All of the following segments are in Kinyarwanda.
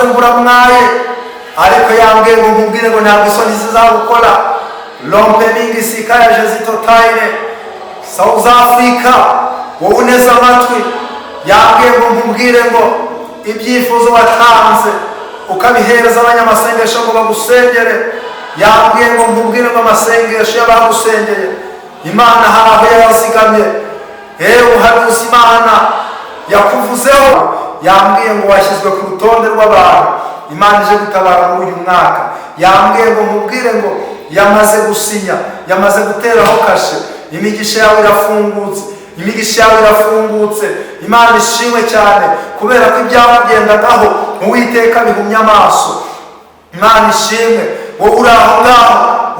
Ngo uramwaye, ariko yambwiye ngo nkubwire ngo ntabwo isoni zizagukora. Lompe mingi sikayaje zitotayine South Africa. Wowe uneze amatwi, yambwiye ngo nkubwire ngo ibyifuzo watanze ukabihereza abanyamasengesho ngo bagusengere, yambwiye ngo nkubwire ngo amasengesho y'abagusengeye, Imana hari aho yayazigamye. Ewe uhanuzi, Imana yakuvuzeho. Yambwiye ngo washyizwe ku rutonde rw'abantu Imana ije gutabara muri uyu mwaka. Yambwiye ngo nkubwire ngo yamaze gusinya, yamaze guteraho kashe. Imigisha yawe irafungutse, imigisha yawe irafungutse. Imana ishimwe cyane kubera ko ibyakugendagaho Uwiteka bihumye amaso. Imana ishimwe. Wowe uri aho ngaho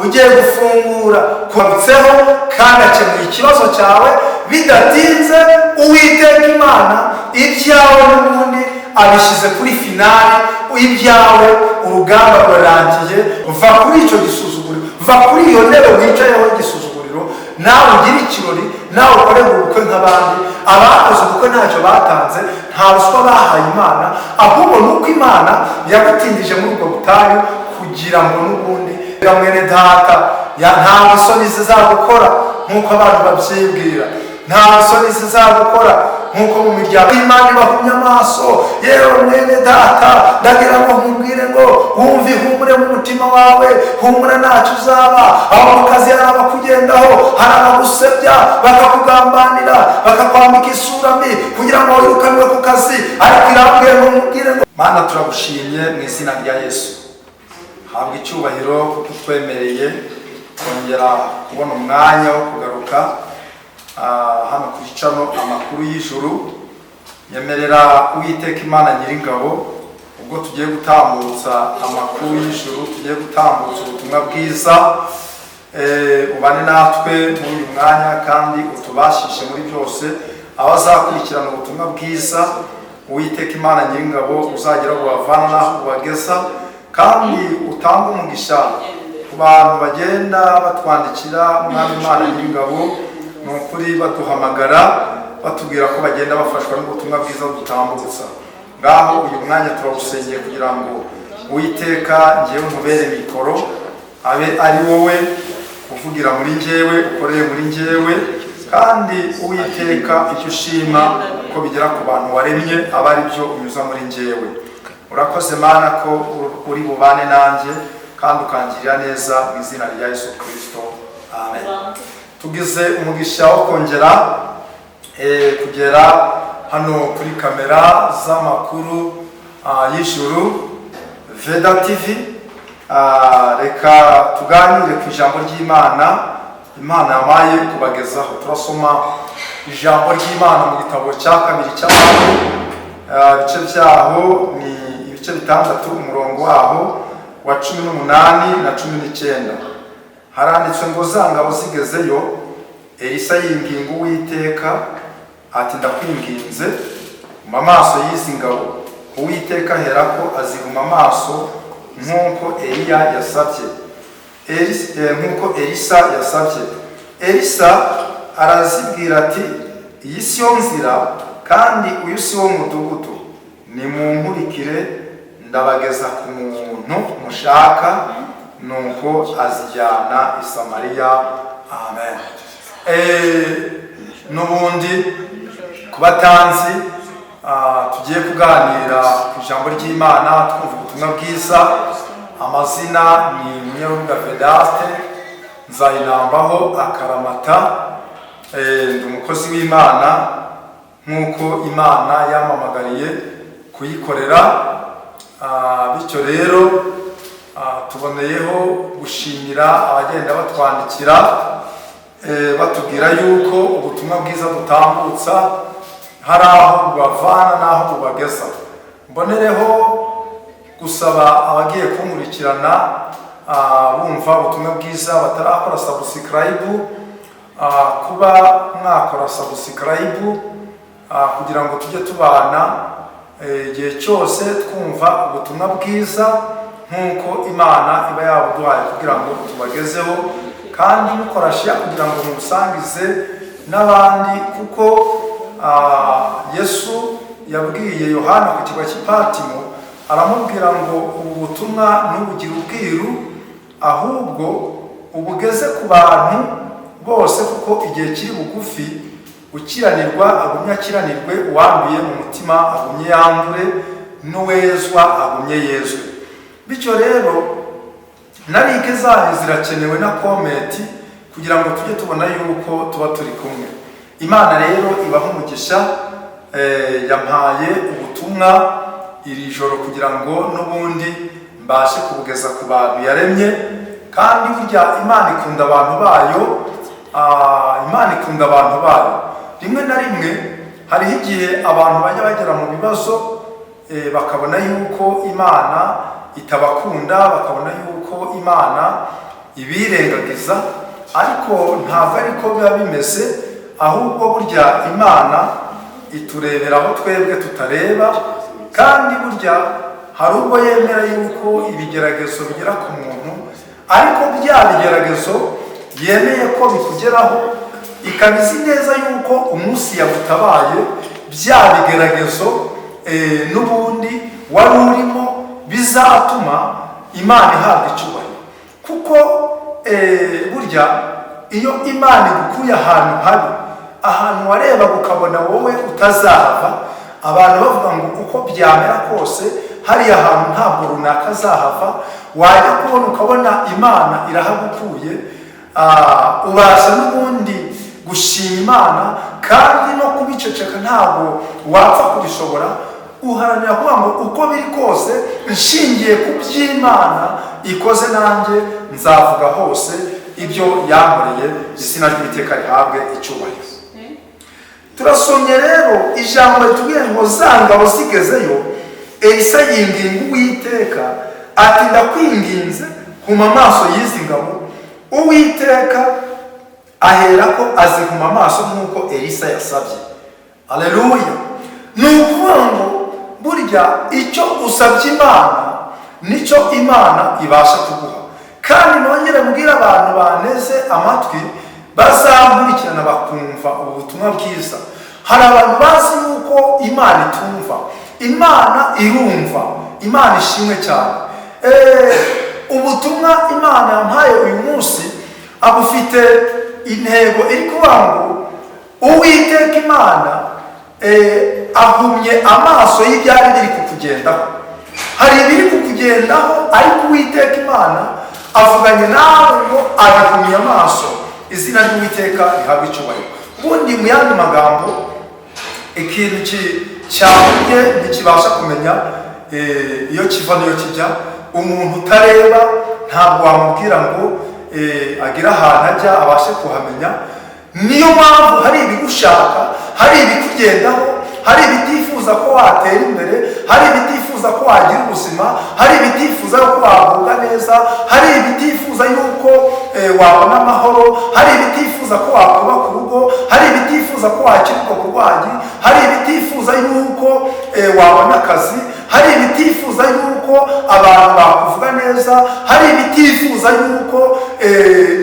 ugiye gufungura kugarutseho kandi akemuye ikibazo cyawe bidatinze. Uwiteka Imana ibyawe n'ubundi abishyize kuri finale. Ibyawe urugamba rurarangiye. Va kuri icyo gisuzuguriro, va kuri iyo ntebe wicayeho igisuzuguriro, nawe ugire ikirori, nawe ukorerwe ubukwe nk'abandi. Abakoze ubukwe ntacyo batanze, nta ruswa bahaye Imana, ahubwo ni uko Imana yagutindije muri ubwo butayu kugira ngo n'ubundi, mwene data, nta isoni zizagukora nk'uko abantu babyibwira, nta soni zizagukora nk'uko mu miryango Imana ibahumye amaso. Yewe mwene data, ndagira ngo nkubwire ngo wumve ihumure mu mutima wawe. Humura, ntacyo uzaba. Aho mu kazi hari abakugendaho, hari abagusebya, bakakugambanira, bakakwambika isura mbi kugira ngo wirukanwe ku kazi, ariko irambwiye ngo nkubwire ngo Mana, turagushimye mu izina rya Yesu. Habwa icyubahiro kuko utwemereye kongera kubona umwanya wo kugaruka hano kuri channel Amakuru y'Ijuru. Nyemerera, Uwiteka Imana Nyiringabo, ubwo tugiye gutambutsa amakuru y'ijuru, tugiye gutambutsa ubutumwa bwiza, ubane natwe muri uyu mwanya kandi utubashishe muri byose. Abazakurikirana ubutumwa bwiza, Uwiteka Imana Nyiringabo, uzagera bubavana n'aho bubageza, kandi utange umugisha ku bantu bagenda batwandikira. Mwami Imana Nyiringabo, ni ukuri baduhamagara batubwira ko bagenda bafashwa n'ubutumwa bwiza dutambutsa. Ngaho uyu mwanya turawusengeye kugira ngo, Uwiteka, ngewe nkubere mikoro, abe ari wowe uvugira muri njyewe, ukoreye muri njyewe, kandi Uwiteka, icyo ushima ko bigera ku bantu waremye aba ari byo unyuza muri njyewe. Urakoze Mana ko uri bubane nanjye kandi ukangirira neza, mu izina rya Yesu Kirisito, amen. Tugize umugisha wo kongera kugera hano kuri kamera z'amakuru y'ijuru, Veda TV. Reka tuganire ku ijambo ry'Imana Imana yabaye kubagezaho. Turasoma ijambo ry'Imana mu gitabo cya kabiri cy'Abami, ibice byaho ni ibice 6, umurongo waho wa 18 na 19. Haranditswe ngo: za ngabo zigezeyo, Elisa yinginga Uwiteka ati: "Ndakwinginze, huma amaso y'izi ngabo." Uwiteka aherako azihuma amaso nk'uko Eliya yasabye, nk'uko Elisa yasabye. Elisa arazibwira ati: "Iyi si yo nzira, kandi uyu si wo mudugudu. Nimunkurikire, ndabageza ku muntu mushaka." Nuko azijyana i Samariya. Amen. N'ubundi ku batanzi, tugiye kuganira ku ijambo ry'Imana, twumva ubutumwa bwiza. Amazina ni Munyarubuga Vedaste Nzayinambaho Akaramata. Ndi umukozi w'Imana nk'uko Imana yampamagariye kuyikorera. Bityo rero, tuboneyeho gushimira abagenda batwandikira, batubwira yuko ubutumwa bwiza dutambutsa hari aho bubavana n'aho bubageza. Mbonereho gusaba abagiye kunkurikirana, bumva ubutumwa bwiza, batarakora subscribe, kuba mwakora subscribe kugira ngo tujye tubana igihe cyose twumva ubutumwa bwiza nk'uko Imana iba yabuduhaye kugira ngo tubagezeho, kandi mukora share kugira ngo mubusangize n'abandi, kuko Yesu yabwiye Yohana ku kirwa cy'i Patimo. Aramubwira ngo ubu butumwa ntubugire ubwiru, ahubwo ubugeze ku bantu bose, kuko igihe kiri bugufi. Ukiranirwa agumye akiranirwe, uwanduye mu mutima agumye yandure, n'uwezwa agumye yezwe. Bityo rero na like zanyu zirakenewe na comment, kugira ngo tujye tubona yuko tuba turi kumwe. Imana rero ibaha umugisha. Yampaye ubutumwa iri joro kugira ngo n'ubundi mbashe kubugeza ku bantu yaremye. Kandi burya Imana ikunda abantu bayo. Imana ikunda abantu bayo. Rimwe na rimwe hariho igihe abantu bajya bagera mu bibazo, bakabona yuko Imana itabakunda, bakabona yuko Imana ibirengagiza, ariko ntabwo ariko biba bimeze. Ahubwo burya Imana iturebera aho twebwe tutareba. Kandi burya hari ubwo yemera yuko ibigeragezo bigera ku muntu, ariko bya bigeragezo yemeye ko bikugeraho, ikaba izi neza yuko umunsi yagutabaye bya bigeragezo n'ubundi wari urimo bizatuma Imana ihabwa icyubahiro. Kuko burya iyo Imana igukuye ahantu habi, ahantu warebaga ukabona wowe utazahava, abantu bavuga ngo uko byamera kose hariya hantu ntabwo runaka azahava, wajya kubona ukabona Imana irahagukuye, ubasha n'ubundi gushima Imana. Kandi no kubiceceka ntabwo wapfa kubishobora. Uharanira kuvuga ngo uko biri kose, nshingiye ku by'Imana ikoze, nanjye nzavuga hose ibyo yankoreye. Izina ry'Uwiteka rihabwe icyubahiro. Turasomye rero ijambo ritubwiye ngo za ngabo zigezeyo, Elisa yinginga Uwiteka ati: "Ndakwinginze, huma amaso y'izi ngabo." Uwiteka aherako azihuma amaso nk'uko Elisa yasabye. Aleluya! Ni ukuvuga ngo burya icyo usabye Imana nicyo Imana ibasha kuguha. Kandi nongere mbwire abantu banteze amatwi, bazankurikirana bakumva ubu butumwa bwiza: hari abantu bazi yuko Imana itumva. Imana irumva. Imana ishimwe cyane. Ubutumwa Imana yampaye uyu munsi abufite intego iri kuvuga ngo Uwiteka Imana ahumye amaso y'ibyari biri kukugendaho. Hari ibiri kukugendaho, ariko Uwiteka Imana avuganye nawe ngo abihumye amaso. Izina ry'Uwiteka rihabwa icyubahiro. Ubundi mu yandi magambo, ikintu cyahumye ntikibasha kumenya iyo kiva n'iyo kijya. Umuntu utareba ntabwo wamubwira ngo agire ahantu ajya abashe kuhamenya. Niyo mpamvu hari ibigushaka, hari ibikugendaho, hari ibitifuza ko watera imbere, hari ibitifuza ko wagira ubuzima, hari ibitifuza ko wagubwa neza, hari ibitifuza yuko wabona amahoro, hari ibitifuza ko wakubaka urugo, hari ibitifuza ko wakira ubwo burwayi, hari ibitifuza yuko wabona akazi, hari ibitifuza yuko abantu bakuvuga neza, hari ibitifuza yuko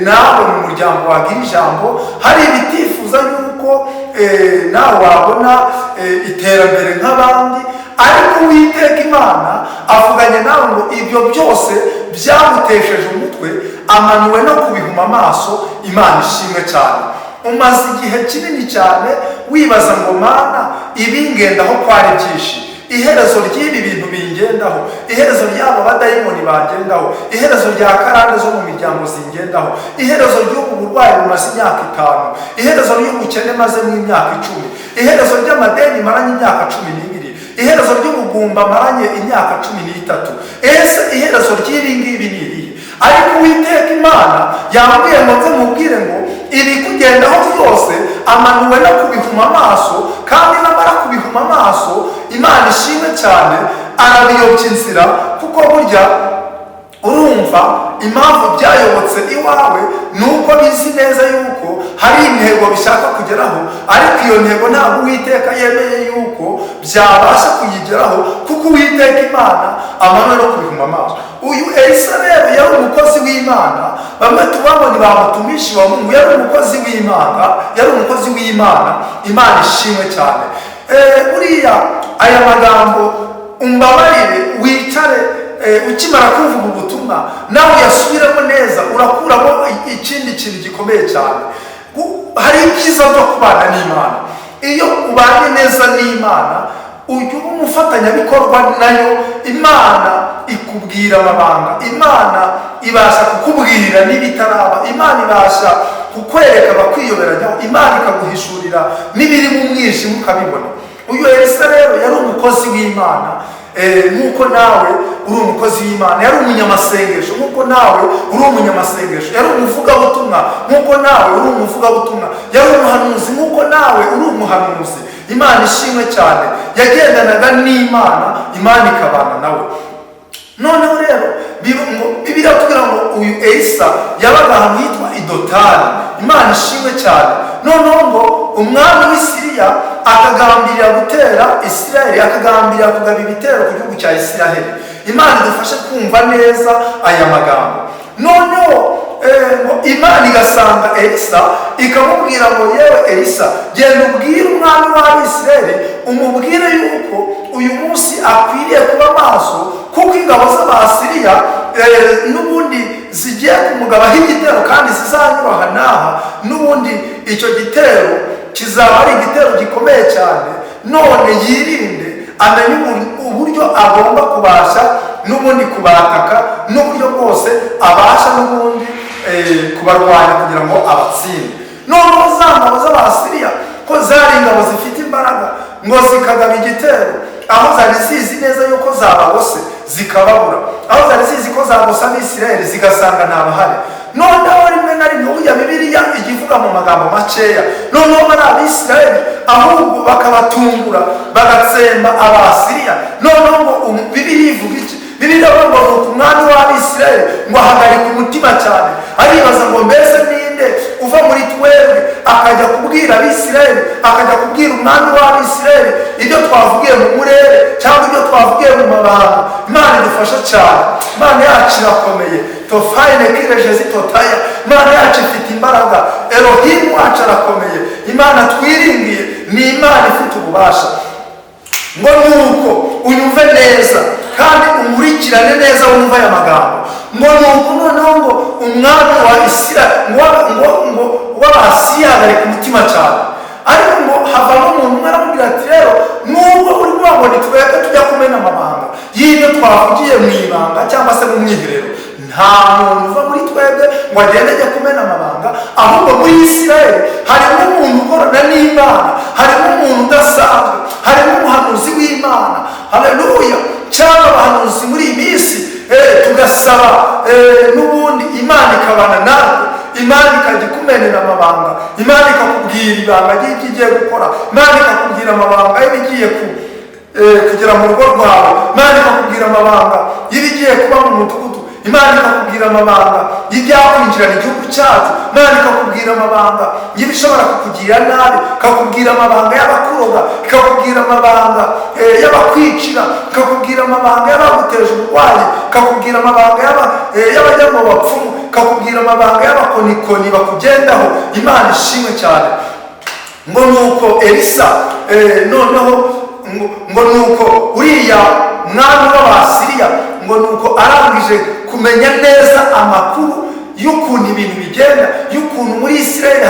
nawe mu muryango wagira ijambo, hari ibitifuza yuko nawe wabona iterambere nk'abandi. Ariko Uwiteka Imana avuganye nawe ngo ibyo byose byamutesheje umutwe, amanuwe no kubihuma amaso. Imana ishimwe cyane. Umaze igihe kinini cyane wibaza ngo: "Mana, ibingendaho ko ari byinshi, iherezo ry'ibi bintu bingendaho, iherezo ry'abo badayimoni bangendaho, iherezo rya karande zo mu miryango zingendaho, iherezo ry'ubu burwayi bumaze imyaka 5, iherezo ry'ubukene mazemo imyaka 10, iherezo ry'amadeni maranye imyaka 12, iherezo ry'ubugumba maranye imyaka 13, ese iherezo ry'ibi ngibi ni irihe?" Ariko Uwiteka Imana yambwiye ngo nze mubwire ngo ibikugendaho byose amanuwe no kubihuma amaso. Kandi namara kubihuma amaso, Imana ishimwe cyane, arabiyobya inzira. Kuko burya urumva impamvu byayobotse iwawe ni uko bizi neza yuko hari intego bishaka kugeraho, ariko iyo ntego ntabwo Uwiteka yemeye yuko byabasha kuyigeraho, kuko Uwiteka Imana amanura no kubihuma amaso. Uyu Elisa rero yari umukozi w'Imana. Bamwe tubabona ba mutumishi wa Mungu. Yari umukozi w'Imana, yari umukozi w'Imana. Imana ishimwe cyane. Buriya aya magambo, umbabarire. Ukimara kumva ubu butumwa, nawe uyasubiremo neza, urakuramo ikindi kintu gikomeye cyane. Hari ibyiza byo kubana n'Imana. Iyo ubanye neza n'Imana, ujya uba umufatanyabikorwa nayo. Imana ikubwira amabanga, Imana ibasha kukubwira n'ibitaraba, Imana ibasha kukwereka abakwiyoberanyaho, Imana ikaguhishurira n'ibiri mu mwijima ukabibona. Uyu Elisa rero yari umukozi w'Imana, nk'uko nawe uri umukozi w'Imana. Yari umunyamasengesho nk'uko nawe uri umunyamasengesho. Yari umuvugabutumwa nk'uko nawe uri umuvugabutumwa. Yari umuhanuzi nk'uko nawe uri umuhanuzi. Imana ishimwe cyane. Yagendanaga n'Imana, Imana ikabana nawe. Noneho rero Bibiliya tubwira ngo uyu Elisa yabaga ahantu hitwa Idotani. Imana ishimwe cyane. Noneho ngo umwami w'Isiriya akagambirira gutera Isiraheli, akagambirira kugaba ibitero ku gihugu cya Isiraheli. Imana idufashe kumva neza aya magambo. Noneho ngo Imana igasanga Elisa, ikamubwira ngo: "Yewe Elisa, genda ubwire umwami w'Abisirayeli, umubwire yuko uyu munsi akwiriye kuba maso, kuko ingabo z'Abasiriya n'ubundi zigiye kumugabaho igitero, kandi zizanyura aha n'aha. N'ubundi icyo gitero kizaba ari igitero gikomeye cyane. None yirinde, amenye uburyo agomba kubasha n'ubundi kubataka, n'uburyo bwose abasha n'ubundi kubarwanya kugira ngo abatsinde." Noneho za ngabo z'Abasiriya, ko zari ingabo zifite imbaraga, ngo zikagaba igitero aho zari zizi neza yuko zabagose, zikababura. Aho zari zizi ko zagose Abisirayeli, zigasanga ntabahari. Noneho rimwe na rimwe burya Bibiliya ijya ivuga mu magambo makeya. Noneho bari Abisirayeli ahubwo bakabatungura, bagatsemba Abasiriya. Noneho ngo Bibiliya ivuga iki? Bibiliya iravuga ngo nuko umwami w'Abisirayeli ngo ahagarika umutima cyane, aribaza ngo: "Mbese ninde uva muri twebwe akajya kubwira Abisirayeli, akajya kubwira umwami w'Abisirayeli ibyo twavugiye mu murere cyangwa ibyo twavugiye mu mabanga?" Imana idufasha cyane. Imana yacu irakomeye. Tofayine kireje totaya. Imana yacu ifite imbaraga. Elohimu wacu arakomeye. Imana twiringiye ni Imana ifite ububasha. Ngo nuko, unyumve neza kandi umurikirane neza, wumva aya magambo. Ngo nuko noneho ngo umwami wa Isira ngo w'Abasiriya ahagarika umutima cyane, ariko ngo havamo umuntu umwe aramubwira ati: "Rero nubwo uri kuvuga ngo ni twebwe tujya kumena amabanga y'ibyo twavugiye mu ibanga cyangwa se mu mwiherero, nta muntu uva muri twebwe ngo agende ajye kumena amabanga. Ahubwo muri Isirayeli harimo umuntu ukorana n'Imana, harimo umuntu udasanzwe, harimo umuhanuzi w'Imana." Haleluya! Cyangwa abahanuzi muri iyi minsi, tugasaba n'ubundi Imana ikabana natwe, Imana ikajya ikumenera amabanga, Imana ikakubwira ibanga ry'ibyo igiye gukora, Imana ikakubwira amabanga y'ibigiye kugera mu rugo rwawe, Imana ikakubwira amabanga y'ibigiye kuba mu mudugudu, Imana ikakubwira amabanga y'ibyakwinjirana igihugu cyacu, Imana ikakubwira amabanga y'ibishobora kukugirira nabi, ikakubwira amabanga y'abakuroga, ikakubwira amabanga y'abakwicira, ikakubwira amabanga y'abaguteje uburwayi, ikakubwira amabanga y'abajya mu bapfumu, ikakubwira amabanga y'abakonikoni bakugendaho. Imana ishimwe cyane. Ngo nuko Elisa, noneho ngo nuko uriya mwami w'Abasiriya, ngo nuko arangije kumenya neza amakuru y'ukuntu ibintu bigenda, y'ukuntu muri Isirayeli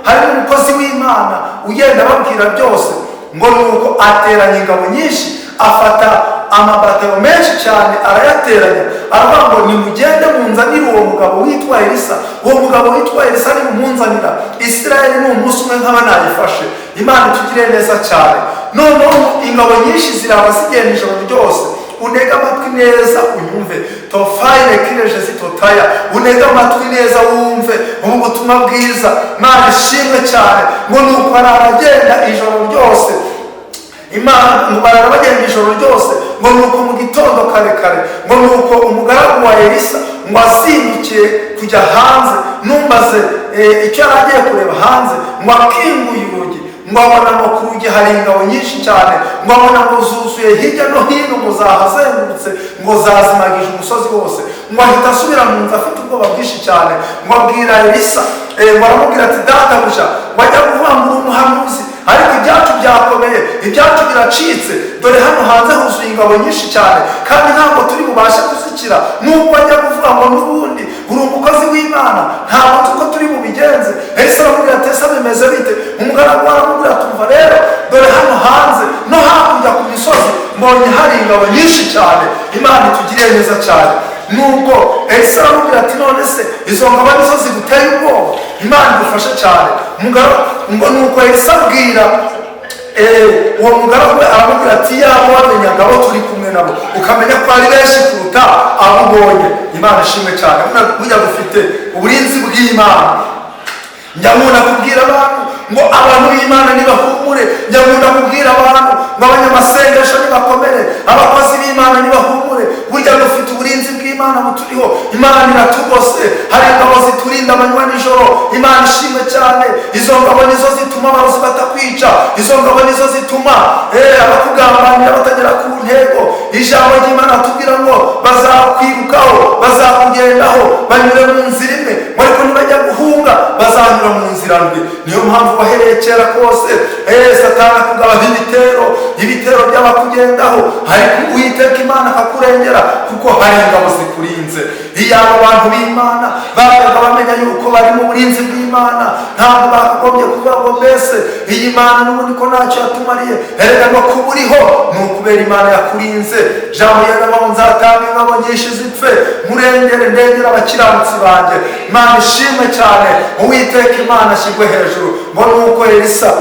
harimo umukozi w'Imana ugenda ababwira byose, ngo nuko ateranya ingabo nyinshi, afata amabataro menshi cyane arayateranya, aravuga ngo: "Nimugende munzanire uwo mugabo witwa Elisa. Uwo mugabo witwa Elisa nimumunzanira, Isirayeli ni umunsi umwe nkaba nayifashe." Imana itugire neza cyane. Noneho ingabo nyinshi ziraba zigenda ijoro ryose. Unege amatwi neza unyumve. Tofayine kireje zitotaya. Unege amatwi neza wumve ubu butumwa bwiza. Imana ishimwe cyane. Ngo nuko araragenda ijoro ryose. Imana, ngo barara bagenda ijoro ryose. Ngo nuko mu gitondo kare kare, ngo nuko umugaragu wa Elisa ngo azindukiye kujya hanze, numbaze icyo yari agiye kureba hanze, ngo akinguye urugi, ngo abona ngo ku rugi hari ingabo nyinshi cyane. Ngo abona ngo zuzuye hirya no hino, ngo zahazengurutse, ngo zazimagije umusozi wose. Ngo ahita asubira mu nzu afite ubwoba bwinshi cyane. Ngo abwira Elisa, ngo aramubwira ati: "Databuja," ngo ajya kuvuga ngo uri umuhanuzi. Ariko ibyacu byakomeye, ibyacu biracitse. Dore hano hanze huzuye ingabo nyinshi cyane, kandi ntabwo turi bubashe kuzikira. Nubwo ajya kuvuga ngo n'ubundi uri umukozi w'Imana, ntabwo tuko turi bubigenze. Elisa aramubwira ati: "Ese bimeze bite?" Umugaragu aramubwira ati: "Umva rero, dore hano hanze no hakurya ku misozi mbonye hari ingabo nyinshi cyane." Imana itugiriye neza cyane. Nuko Elisa aramubwira ati: "None se izo ngabo nizo ziguteye ubwoba?" Imana idufashe cyane. Ngo nuko Elisa abwira uwo mugaragu we, aramubwira ati: "Yaba wamenyaga abo turi kumwe nabo, ukamenya ko ari benshi kuruta abo ubonye." Imana ishimwe cyane. Burya dufite uburinzi bw'Imana. Njya nkunda kubwira abantu ngo abantu b'Imana nibahumure. Njya nkunda kubwira abantu ngo abanyamasengesho nibakomere, abakozi b'Imana nibahumure. Burya dufite uburinzi bw'Imana buturiho. Imana iratugose, hari ingabo ziturinda amanywa nijoro. Imana ishimwe cyane. Izo ngabo nizo zituma abarozi batakwica, izo ngabo nizo zituma abakugambanira batagera ku ntego. Ijambo ry'Imana tubwira ngo bazakwirukaho, bazakugendaho, banyure mu nzira imwe, ngo ariko nibajya guhunga bazanyura mu nzira mbi. Niyo mpamvu wahereye kera kose Satani akugabaho ibitero, ibitero by'abakugendaho, ariko Uwiteka Imana akakurengera kuko hari ingabo zikurinze. Iyo abo bantu b'Imana bajyaga bamenya yuko bari mu burinzi bw'Imana, ntabwo bakagombye kuvuga ngo: "Mbese iyi Mana n'ubundi ko ntacyo yatumariye?" Erega no kuba uriho ni ukubera Imana yakurinze. Jambo ngo: "Nzatanga ingabo nyinshi zipfe, murengere, ndengere abakiranutsi banjye." Imana ishimwe cyane. Uwiteka Imana ashyirwe hejuru. Ngo nuko Elisa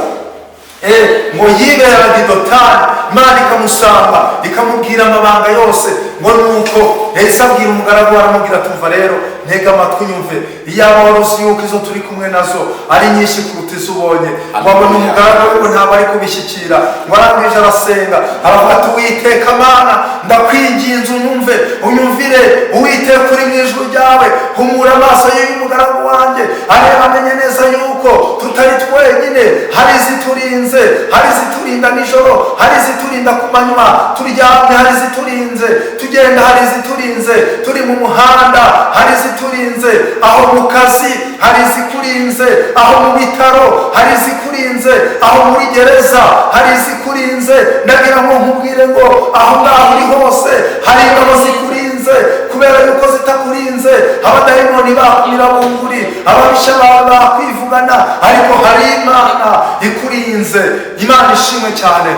ngo yiberaga i Dotani, Imana ikamusanga, ikamubwira amabanga yose. Ngo nuko Elisa abwira umugaragu we, aramubwira: "Tumva rero, ntega amatwi unyumve. Iyaba wari uzi yuko izo turi kumwe nazo ari nyinshi kuruta izo ubonye." Ngo abona umugaragu we ngo ntabwo ari kubishyikira. Ngo arangije arasenga, aravuga ati: "Uwiteka Mana, ndakwinginze unyumve, unyumvire. Uwiteka uri mu ijuru ryawe, humura amaso y'uyu mugaragu wanjye, areba amenye neza yuko tutari twenyine. Hari iziturinze, hari iziturinda nijoro, hari iziturinda ku manywa turyamye, hari iziturinze tugenda, hari iziturinze turi mu muhanda, hari iziturinze aho mu kazi, hari izikurinze aho mu bitaro, hari izikurinze aho muri gereza, hari izikurinze. Ndagira ngo nkubwire ngo aho ngaho uri hose hari ingabo zikurinze. Kubera yuko zitakurinze, abadayimoni bakumira bunguri, ababisha bawe bakwivugana, ariko hari Imana ikurinze." Imana ishimwe cyane.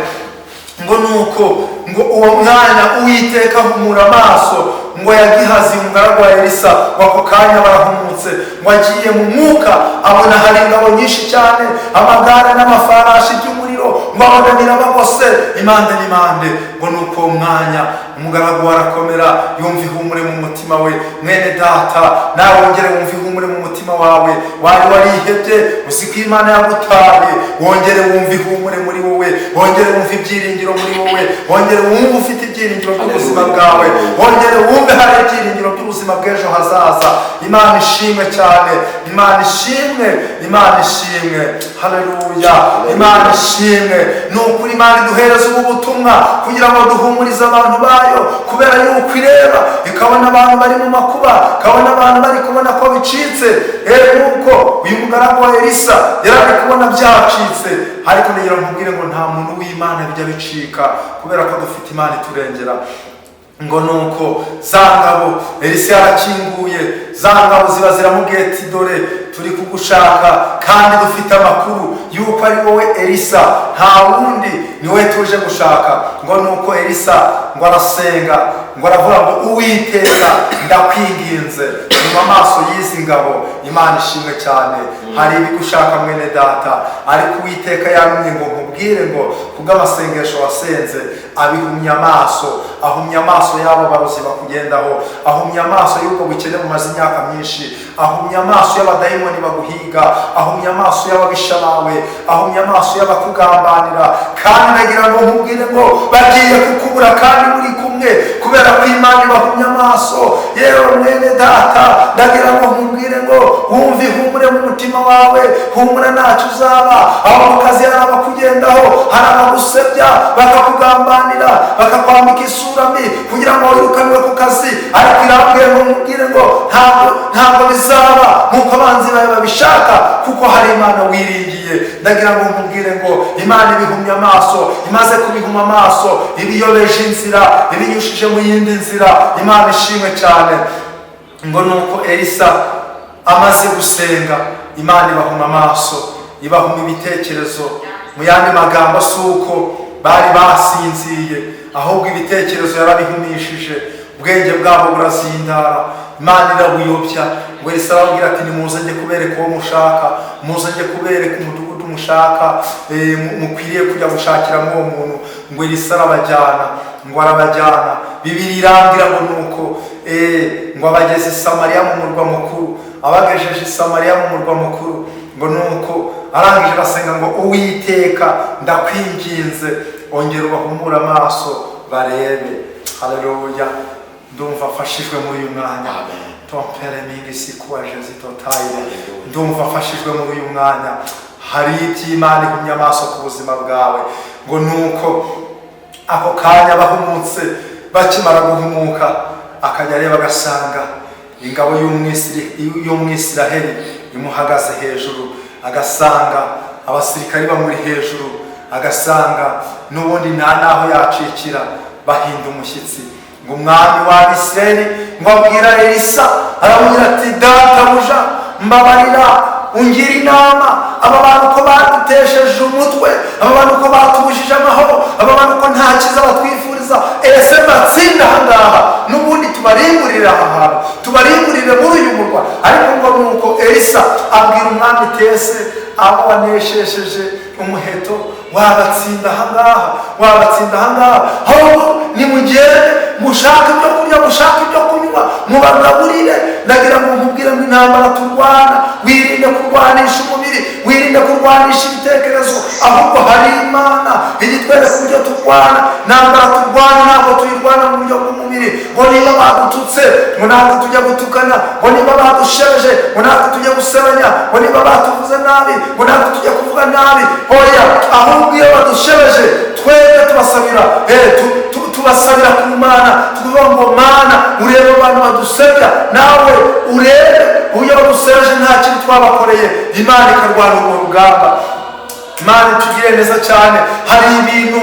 Ngo nuko ngo uwo mwanya Uwiteka ahumura amaso ngo ya Gihazi, umugaragu wa Elisa. Ngo ako kanya barahumutse. Ngo agiye mu mwuka, abona hari ingabo nyinshi cyane, amagare n'amafarashi by'umuriro. Ngo abona birabagose impande n'impande. Ngo nuko uwo mwanya umugaragu we arakomera, yumva ihumure mu mutima we. Mwene data, nawe wongere wumva ihumure mu mutima wawe. Wari warihebye, uzi ko Imana yagutaye. Wongere wumva ihumure muri wowe, wongere wumva ibyiringiro muri wowe, wongere wumve ufite ibyiringiro by'ubuzima bwawe, wongere wumve hari ibyiringiro by'ubuzima bw'ejo hazaza. Imana ishimwe cyane, Imana ishimwe, Imana ishimwe. Haleluya, Imana ishimwe. Ni ukuri Imana iduhereza ubu butumwa kugira ngo duhumurize abantu bayo, kubera yuko ireba ikabona abantu bari mu makuba, ikabona abantu bari kubona ko bicitse. Nuko uyu mugaragu wa Elisa yari ari kubona byacitse, ariko ndagira ngo nkubwire ngo nta muntu w'Imana bijya bicika, kubera ko dufite Imana iturengera. Ngo nuko za ngabo, Elisa yarakinguye, za ngabo ziba ziramubwiye ati: "Dore turi kugushaka, kandi dufite amakuru yuko ari wowe Elisa, nta wundi, ni wowe tuje gushaka." Ngo nuko Elisa ngo arasenga, ngo aravuga ngo: "Uwiteka, ndakwinginze, nyuma amaso y'izi ngabo." Imana ishimwe cyane. Hari ibigushaka, mwene data, ariko Uwiteka yarumye ngo nkubwire ngo kubw'amasengesho wasenze abihumye amaso, ahumye amaso y'abo barozi bakugendaho, ahumye amaso y'ubwo bukene bumaze imyaka myinshi, ahumye amaso y'abadayimoni baguhiga, ahumye amaso y'ababisha bawe, ahumye amaso y'abakugambanira. Kandi nagira ngo nkubwire ngo bagiye kukubura kandi muri kumwe, kubera ko Imana ibahumye amaso. Yewe mwene data, ndagira ngo nkubwire ngo wumve ihumure mu mutima wawe. Humura, ntacyo uzaba. Aho mu kazi hari abakugendaho, hari abagusebya, bakakugambanira, bakakwambika isura mbi kugira ngo wirukanwe ku kazi, ariko irambwiye ngo nkubwire ngo ntabwo bizaba. nk'uko abanzi bawe babishaka, kuko hari Imana wiringiye. Ndagira ngo nkubwire ngo Imana ibihumye amaso, imaze kubihuma amaso, ibiyobeje inzira, ibinyushije mu yindi nzira. Imana ishimwe cyane. Ngo nuko Elisa amaze gusenga, Imana ibahuma amaso, ibahuma ibitekerezo. Mu yandi magambo, si uko bari basinziye, ahubwo ibitekerezo yarabihumishije, ubwenge bwabo burazindara, Imana irabuyobya. Ngo Elisa arababwira ati: "Nimuze njye kubereka uwo mushaka, muze njye kubereka umudugudu mushaka, mukwiriye kujya gushakiramo uwo muntu." Ngo Elisa arabajyana, ngo arabajyana. Bibiliya irambwira ngo nuko ngo abageze i Samariya mu murwa mukuru. Abagejeje i Samariya mu murwa mukuru, ngo nuko arangije arasenga ngo: "Uwiteka, ndakwinginze, ongera ubahumure amaso barebe." Haleluya! Ndumva afashijwe muri uyu mwanya. Tompere mingi sikuwa jezi totayire. Ndumva afashijwe muri uyu mwanya. Hari iby'Imana ihumye amaso ku buzima bwawe. Ngo nuko ako kanya bahumutse, bakimara guhumuka, akajya areba agasanga ingabo y'Umwisiraheli imuhagaze hejuru, agasanga abasirikari bamuri hejuru, agasanga n'ubundi nta n'aho yacikira. Bahinda umushyitsi. Ngo umwami wa Abisirayeli ngo abwira Elisa, aramubwira ati: "Databuja, mbabarira ungira inama. Aba bantu ko badutesheje umutwe, aba bantu ko batubujije amahoro, aba bantu ko nta cyiza batwifuriza, ese mbatsinda aha ngaha? N'ubundi tubarimburire aha hantu, tubarimburire muri uyu murwa." Ariko ngo nuko Elisa abwira umwami: "Tese abo waneshesheje umuheto wabatsinda aha ngaha? Wabatsinda aha ngaha? Ahubwo nimugende mushake ibyo kurya, mushake ibyo kunywa, mubagaburire." Ndagira ngo nkubwire ngo intambara turwana, wirinde kurwanisha umubiri, wirinde kurwanisha ibitekerezo, ahubwo hari Imana igitwereka uburyo turwana. Intambara turwana ntabwo tuyirwana mu buryo bw'umubiri. Ngo niba badututse, ngo ntabwo tujya gutukana. Ngo niba badushebeje, ngo ntabwo tujya gusebanya. Ngo niba batuvuze nabi, ngo ntabwo tujya kuvuga nabi. Oya, ahubwo iyo badushebeje, twebwe tubasabira tubasabira ku Mana, tukuvuga ngo: "Mana, urebe abantu badusebya, nawe urebe uburyo badusebeje, nta kintu twabakoreye." Imana ikarwana urwo rugamba. Imana itugire neza cyane. Hari ibintu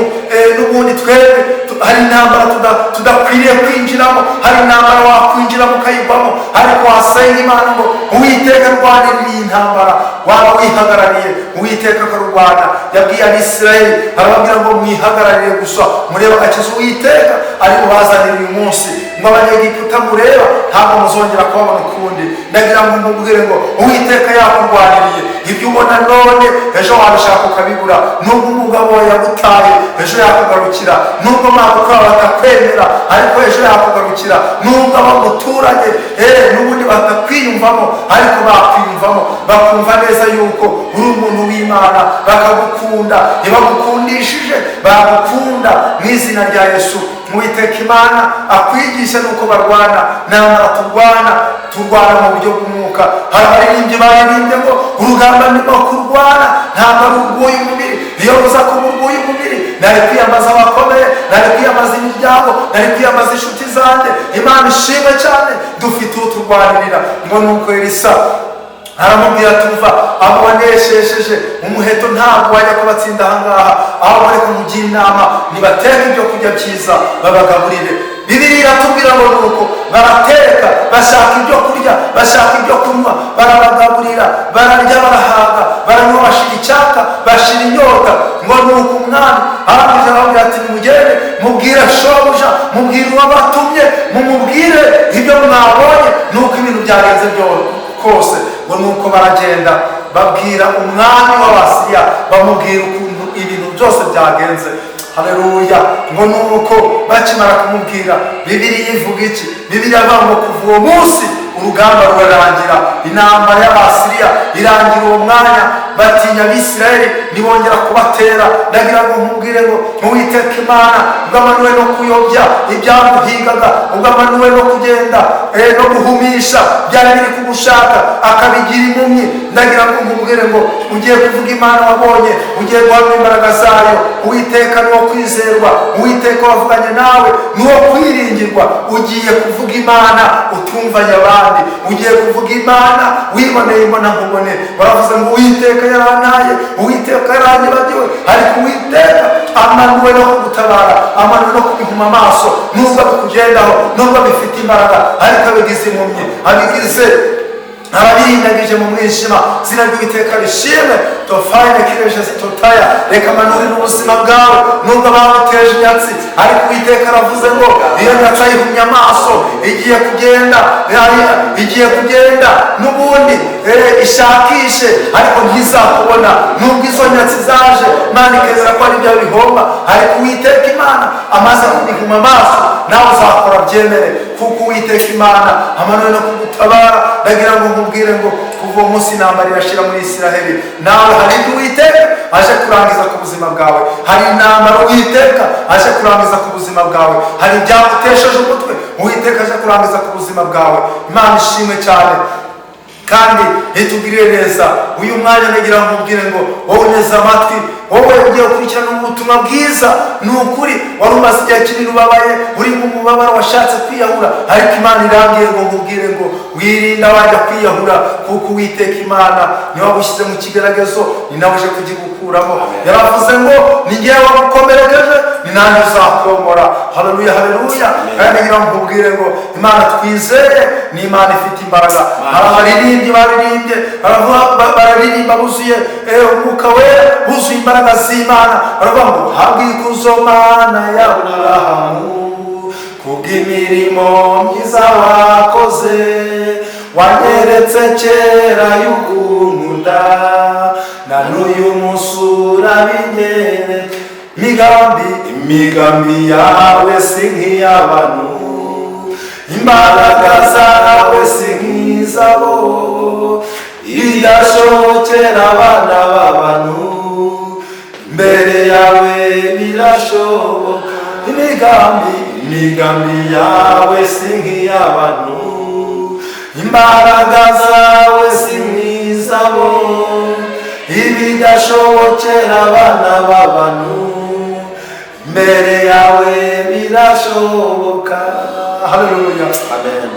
n'ubundi twebwe hari intambara tudakwiriye kwinjiramo. Hari intambara wakwinjiramo ukayigwamo, ariko wasenga Imana ngo: "Uwiteka, rwanirira iyi ntambara," waba wihagarariye, Uwiteka akarurwana. Yabwiye Abisirayeli, arababwira ngo: "Mwihagararire gusa, murebe agakiza Uwiteka ari bubazanire uyu munsi," ngo: "Abanyegiputa mureba ntabwo muzongera kubabona ukundi." Ndagira ngo nkubwire ngo Uwiteka yakurwaniriye. Ibyo ubona none, ejo wabishaka ukabibura. Nubwo umugabo wawe yagutaye, ejo yakugarukira. Nubwo mabukwe wawe batakwemera, ariko ejo yakugarukira. Nubwo abo muturanye n'ubundi batakwiyumvamo, ariko bakwiyumvamo, bakumva neza yuko uri umuntu w'Imana, bakagukunda. Ntibagukundishije, bagukunda mu izina rya Yesu. Uwiteka Imana akwigisha nuko barwana. Namara turwana, turwana mu buryo bw'umwuka. Hari abaririmbyi baririmbye ngo urugamba ndimo kurwana ntabwo ari urw'uyu mubiri. Iyo ruza kuba urw'uyu mubiri, nari kwiyambaza abakomeye, nari kwiyambaza imiryango, nari kwiyambaza inshuti zanjye. Imana ishimwe cyane, dufite uturwanirira. Ngo nuko Elisa aramubwira: "Tuva abo waneshesheje umuheto ntabwo wajya kubatsinda ahangaha, aho bareka mugira inama, nibateke ibyo kurya byiza babagaburire." Bibiliya iratubwira ngo nuko barateka, bashaka ibyo kurya, bashaka ibyo kunywa, barabagaburira, bararya, barahaga, baranywa, bashira icyaka, bashira inyota. Ngo nuko umwami arangije arababwira ati: "Nimugende mubwire shobuja, mubwire uwabatumye, mumubwire ibyo mwabonye nuko ibintu byagenze kose." Ngo nuko baragenda babwira umwami w'Abasiriya, bamubwira ukuntu ibintu byose byagenze. Haleluya! Ngo nuko bakimara kumubwira, Bibiliya ivuga iki? Bibiliya ivuga ngo kuva uwo munsi urugamba rurarangira, intambara y'Abasiriya irangira uwo mwanya, batinya Abisirayeli, ntibongera kubatera. Ndagira ngo nkubwire ngo Uwiteka Imana ubwo amanuwe no kuyobya ibyamuhigaga, ubwo amanuwe no kugenda no guhumisha byari biri kugushaka, akabigira impumyi. Ndagira ngo nkubwire ngo ugiye kuvuga Imana wabonye, ugiye guhamya imbaraga zayo. Uwiteka ni uwo kwizerwa. Uwiteka wavuganye nawe ni uwo kwiringirwa. Ugiye kuvuga Imana utumvanye abandi. Abandi ugiye kuvuga Imana wiboneye imbona nkubone. Baravuze ngo Uwiteka yarantaye, Uwiteka yaranyibagiwe, ariko Uwiteka amanuwe no kugutabara, amanuwe no kubihuma amaso. Nubwo bikugendaho, nubwo bifite imbaraga, ariko abigize impumyi, abigize arabirindagije mu mwijima. Zina ry'Uwiteka rishimwe. Tofayine kireje zitotaya. Reka manurire ubuzima bwawe, nubwo babuteje inyatsi, ariko Uwiteka aravuze ngo iyo nyatsi ayihumye amaso, igiye kugenda, igiye kugenda n'ubundi ishakishe, ariko ntizakubona. Nubwo izo nyatsi zaje, Imana ikemera ko ari byo bihomba, ariko Uwiteka Imana amaze kubihuma amaso, nawe uzakora byemere, kuko Uwiteka Imana amanuwe no kugutabara. Ndagira ngo nkubwire ngo kuva uwo munsi intambara irashira muri Isiraheli. Nawe hari ibyo Uwiteka aje kurangiza ku buzima bwawe, hari intambara Uwiteka aje kurangiza ku buzima bwawe, hari ibyagutesheje umutwe Uwiteka aje kurangiza ku buzima bwawe. Imana ishimwe cyane kandi itugirire neza. Uyu mwanya ndagira ngo nkubwire ngo wowe uneze amatwi, wowe ugiye gukurikirana ubutumwa bwiza, ni ukuri wari umaze igihe kinini ubabaye, uri mu mubabaro, washatse kwiyahura, ariko Imana irambwiye ngo nkubwire ngo wirinda wajya kwiyahura, kuko Uwiteka Imana niwe wagushyize mu kigeragezo, ni nawe uje kugigukuramo. Yaravuze ngo ni ngewe wagukomerekeje, ni nanjye uzakomora. Haleluya, haleluya. Kandi ndagira ngo nkubwire ngo Imana twizeye ni Imana ifite imbaraga. Hari abaririmbyi baririmbye, baravuga, bararirimba buzuye Umwuka Wera, buzuye imbaraga z'Imana, baravuga ngo habwe ikuzo Mana ya Aburahamu, kubw'imirimo myiza wakoze, wanyeretse kera y'ukunkunda, na n'uyu munsi urabinyeretse. Imigambi yawe si nk'iy'abantu, imbaraga zawe si nk'izabo, idashobokera abana b'abantu imbere yawe birashoboka. Imigambi yawe si nk'iy'abantu, imbaraga zawe si nk'izabo, ibidashobokera abana b'abantu imbere yawe birashoboka. Haleluya. Amen.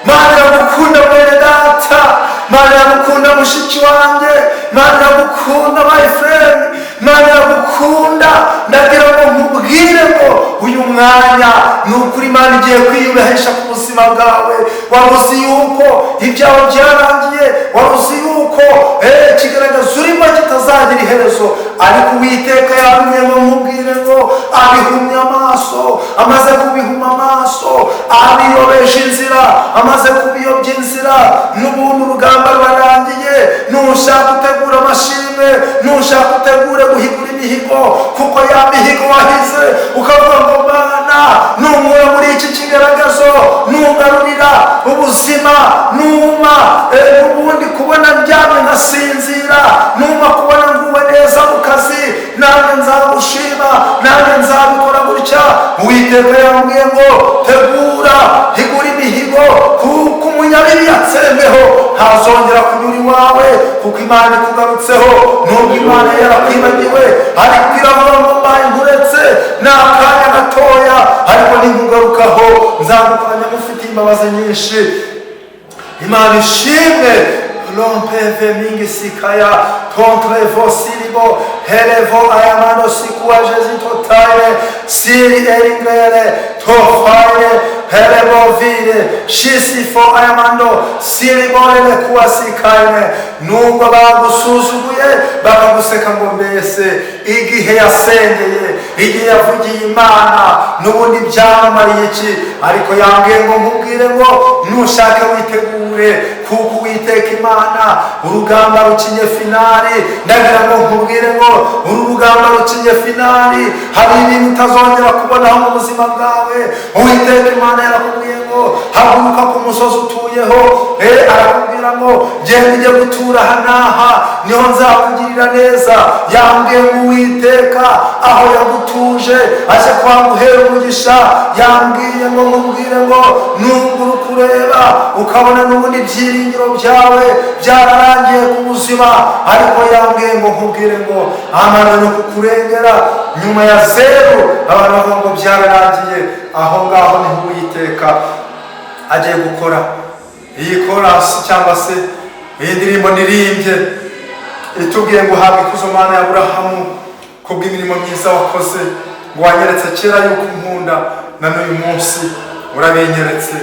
Mana iragukunda, mwene data. Mana iragukunda, mushiki wanjye. Mana iragukunda, my friend. Mana iragukunda. Ndagira ngo nkubwire ngo uyu mwanya ni ukuri Imana igiye kwiyubahisha ku buzima bwawe. Wari uzi yuko ibyawe byarangiye, wari uzi yuko ikigaragaza urimo kitazagira iherezo, ariko Uwiteka yambwiye ngo nkubwire ngo abihumye amaso. Amaze kubihuma amaso, abiyobeje inzira. Amaze kubiyobya inzira, n'ubundi urugamba rurarangiye. Nushaka utegura amashimwe, nushaka utegure guhigura imihigo, kuko ya mihigo wahize ukavuga ngo Mana, nunkura muri iki kigaragazo, nungarurira ubuzima, numa n'ubundi kubona ndyamye nkasinzira, numa kubona nguwe neza mu kazi, nanjye nzagushima, nanjye nzabikora gutya. Uwiteka yambwiye ngo tegura, higura imihigo, kuko umunyabibi yatsembeho, ntazongera kunyura iwawe, kuko Imana ikugarutseho. Nubwo Imana yarakwibagiwe, ariko iravuga ngo mbaye nkuretse ni akanya gatoya, ariko ninkugarukaho nzagukoranya mufitiye imbabazi nyinshi. Imana ishimwe. Rompeve mingi sikaya tontrevo silibo helevo ayamano sikuwa Jesu totaye siri eringrele tofaye helebo vile shisifo ayamando siliborele kuwa sikaye. Nubwo bagusuzuguye, bakaguseka ngo mbese igihe yasengeye, igihe yavugiye Imana, n'ubundi byamamariye iki? Ariko yambwiye ngo nkubwire ngo nushake witegure, kuko Uwiteka Imana urugamba rukinye finali. Ndagira ngo nkubwire ngo uru rugamba rukinye finali, hari ibintu utazongera kubonaho mu buzima bwawe. Uwiteka Imana yarakubwiye ngo haguruka ku musozi utuyeho. Arakubwira ngo genda ujye gutura aha n'aha, niho nzakugirira neza. Yambwiye ngo Uwiteka aho yagutuje aje kwaguhera umugisha. Yambwiye ngo nkubwire ngo nubwo uri kureba ukabona n'ubundi ibyiringiro byawe byararangiye ku buzima, ariko yambwiye ngo nkubwire ngo amara no kukurengera nyuma ya zeru. Abantu bavuga ngo byararangiye, aho ngaho niho Uwiteka agiye gukora. Iyi korasi cyangwa se iyi ndirimbo nirimbye itubwiye ngo uhabwe ikuzo Mana ya Aburahamu kubw'imirimo myiza wakoze, ngo wanyeretse kera yuko unkunda, na n'uyu munsi urabinyeretse.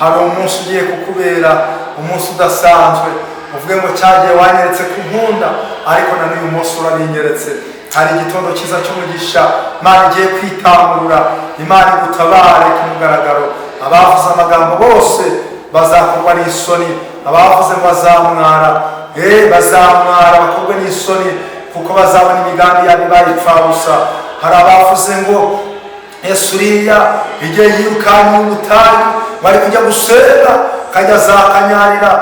Hari umunsi ugiye kukubera umunsi udasanzwe, uvuge ngo cyagiye wanyeretse ko unkunda, ariko na n'uyu munsi urabinyeretse. Hari igitondo cyiza cy'umugisha, Imana igiye kwitamurura, Imana igutabare ku mugaragaro. Abavuze amagambo bose bazakorwa n'isoni, abavuze ngo bazamwara, bazamwara bakorwe n'isoni, kuko bazabona imigambi yabo ibaye ipfabusa. Hari abavuze ngo Yesu uriya igihe yirukanye ubutayu bari kujya gusenga, akajya za Kanyarira,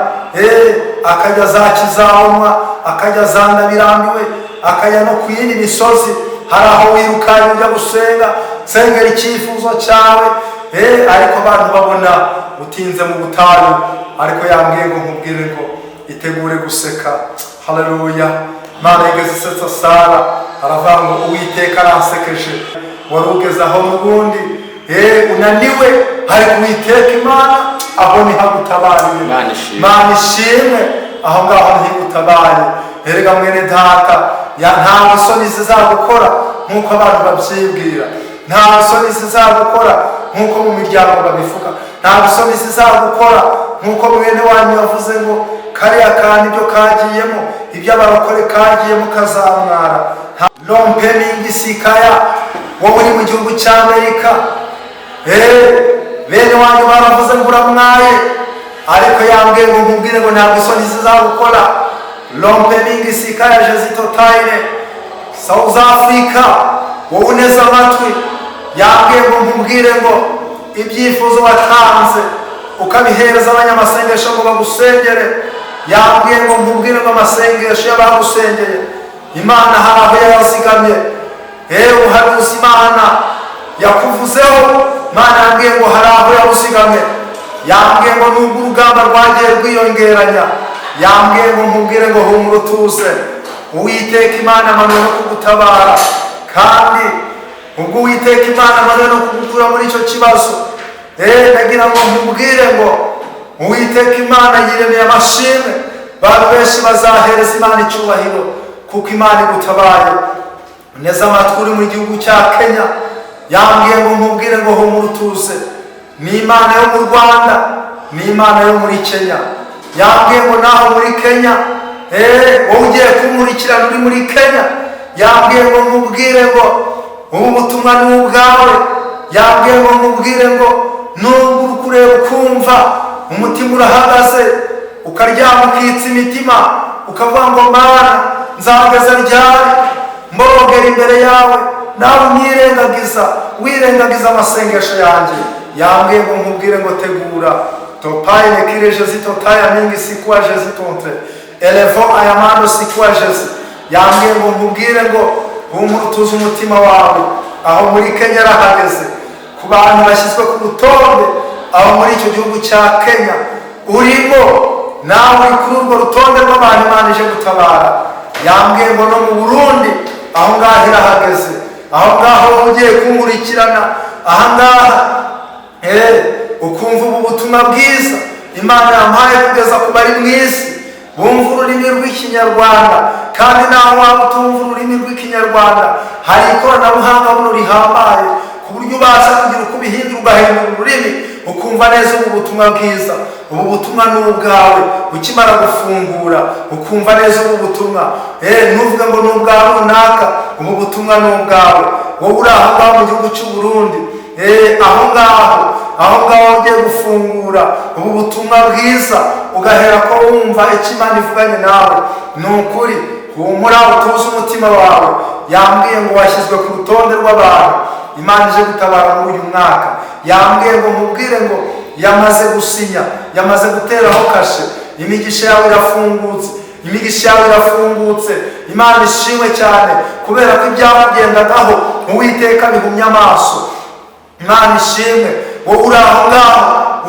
akajya za Kizahomwa, akajya za Ndabirambiwe, akajya no ku yindi misozi. Hari aho wirukanye ujya gusenga, sengera icyifuzo cyawe, ariko abantu babona utinze mu butayu. Ariko yambwiye ngo nkubwire ngo itegure guseka. Haleluya! Imana yigeze isetsa Sara, aravuga ngo Uwiteka aransekeje. Wari ugeze aho n'ubundi unaniwe, ariko Uwiteka Imana aho niho agutabariye. Imana ishimwe. Imana ishimwe, aho ngaho niho igutabaye. Erega mwene data, nta isoni zizagukora nk'uko abantu babyibwira, nta isoni zizagukora nk'uko mu miryango babivuga, nta isoni zizagukora nk'uko mwene wanyu yavuze ngo kariya kantu ibyo kagiyemo, ibyo abarokore kagiyemo kazamwara. Lompe mingi sikaya, wowe uri mu gihugu cy'Amerika, bene wanyu baravuze ngo uramwaye, ariko yambwiye ngo nkubwire ngo ntabwo isoni zizagukora. Lompe mingi sikaya jezitotaine, South Africa, wowe uneze amatwi, yambwiye ngo nkubwire ngo ibyifuzo watanze ukabihereza abanyamasengesho ngo bagusengere, yambwiye ngo nkubwire ngo amasengesho y'abagusengeye Imana hari aho yayazigamye. Uhanuzi Imana yakuvuzeho, Imana yambwiye ngo hari aho yawuzigamye. Yambwiye ngo nubwo urugamba rwagiye rwiyongeranya, yambwiye ngo nkubwire ngo humura utuze, Uwiteka Imana amanuwe no kugutabara. Kandi ubwo Uwiteka Imana amanuwe no kugukura muri icyo kibazo, ndagira ngo nkubwire ngo Uwiteka Imana yiremeye amashimwe. Abantu benshi bazahereza Imana icyubahiro kuko Imana igutabaye. Neza amatwi uri mu gihugu cya Kenya, yambwiye ngo nkubwire ngo humura utuze. Ni Imana yo mu Rwanda, ni Imana yo muri Kenya. Yambwiye ngo naho muri Kenya, wowe ugiye kunkurikirana uri muri Kenya, yambwiye ngo nkubwire ngo ubu butumwa ni ubwawe. Yambwiye ngo nkubwire ngo nubwo uri kureba ukumva umutima urahagaze, ukaryama ukitsa imitima, ukavuga ngo Mana nzahagaze ryari mborogera imbere yawe, nawe unyirengagiza, wirengagiza amasengesho yanjye. Yambwiye ngo nkubwire ngo tegura topaye nekire Jezi totaya mingi sikuwa Jezi tontre elevo ayamando sikuwa Jezi. Yambwiye ngo nkubwire ngo humura utuze umutima wawe. Aho muri Kenya arahageze ku bantu bashyizwe ku rutonde, aho muri icyo gihugu cya Kenya urimo, nawe uri kuri urwo rutonde rw'abantu Imana ije gutabara. Yambwiye ngo no mu Burundi aho ngaho irahageze, aho ngaho ugiye kunkurikirana aha ngaha, ukumva ubu butumwa bwiza Imana yampaye kugeza ku bari mu isi bumva ururimi rw'Ikinyarwanda. Kandi naho waba utumva ururimi rw'Ikinyarwanda, hari ikoranabuhanga buno rihambaye ku buryo ubasha kugira uko ubihindura, ugahindura ururimi ukumva neza ubu butumwa bwiza. Ubu butumwa ni ubwawe, ukimara gufungura ukumva neza ubu butumwa, ntuvuge ngo ni ubwa runaka, ubu butumwa ni ubwawe. Wowe uri aho ngaho mu gihugu cy'u Burundi, aho ngaho ugiye gufungura ubu butumwa bwiza, ugahera ko wumva icyo Imana ivuganye nawe. Ni ukuri humura utuze umutima wawe. Yambwiye ngo washyizwe ku rutonde rw'abantu Imana ije gutabara muri uyu mwaka. Yambwiye ngo nkubwire ngo yamaze gusinya, yamaze guteraho kashe, imigisha yawe irafungutse, imigisha yawe irafungutse. Imana ishimwe cyane kubera ko ibyakugendagaho Uwiteka bihumye amaso. Imana ishimwe. Wowe uri aho ngaho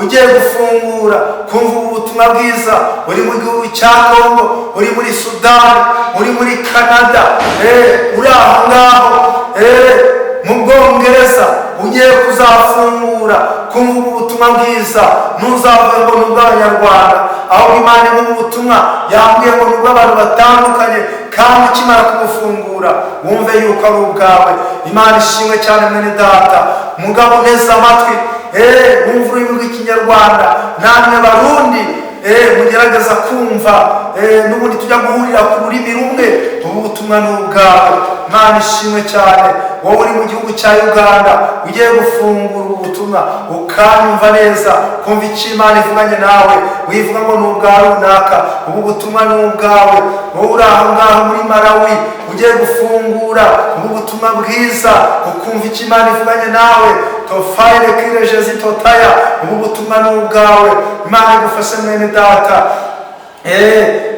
ugiye gufungura kumva ubu butumwa bwiza, uri mu gihugu cya Kongo, uri muri Sudani, uri muri Canada, uri aho ngaho mu Bwongereza, ugiye kuzafungura kumva ubu butumwa Ubutumwa bwiza ntuzavuge ngo ni ubw'Abanyarwanda, ahubwo Imana imuha ubutumwa yambwiye ngo ni ubw'abantu batandukanye, kandi ukimara kubufungura wumve yuko ari ubwawe. Imana ishimwe cyane. Mwene data, mugabo uneze amatwi, wumva ururimi rw'Ikinyarwanda, namwe Barundi mugerageza kumva, n'ubundi tujya guhurira ku rurimi rumwe, ubu butumwa ni ubwawe. Imana ishimwe cyane. Wowe uri mu gihugu cya Uganda ugiye gufungura ubu butumwa ukanyumva neza, kumva icyo Imana ivuganye nawe, wivuga ngo ni ubwa runaka, ubu butumwa ni ubwawe. Wowe uri aho ngaho muri Malawi ugiye gufungura ubu butumwa bwiza ukumva icyo Imana ivuganye nawe, tofayire kireje zitotaya, ubu butumwa ni ubwawe. Imana igufashe, mwene data.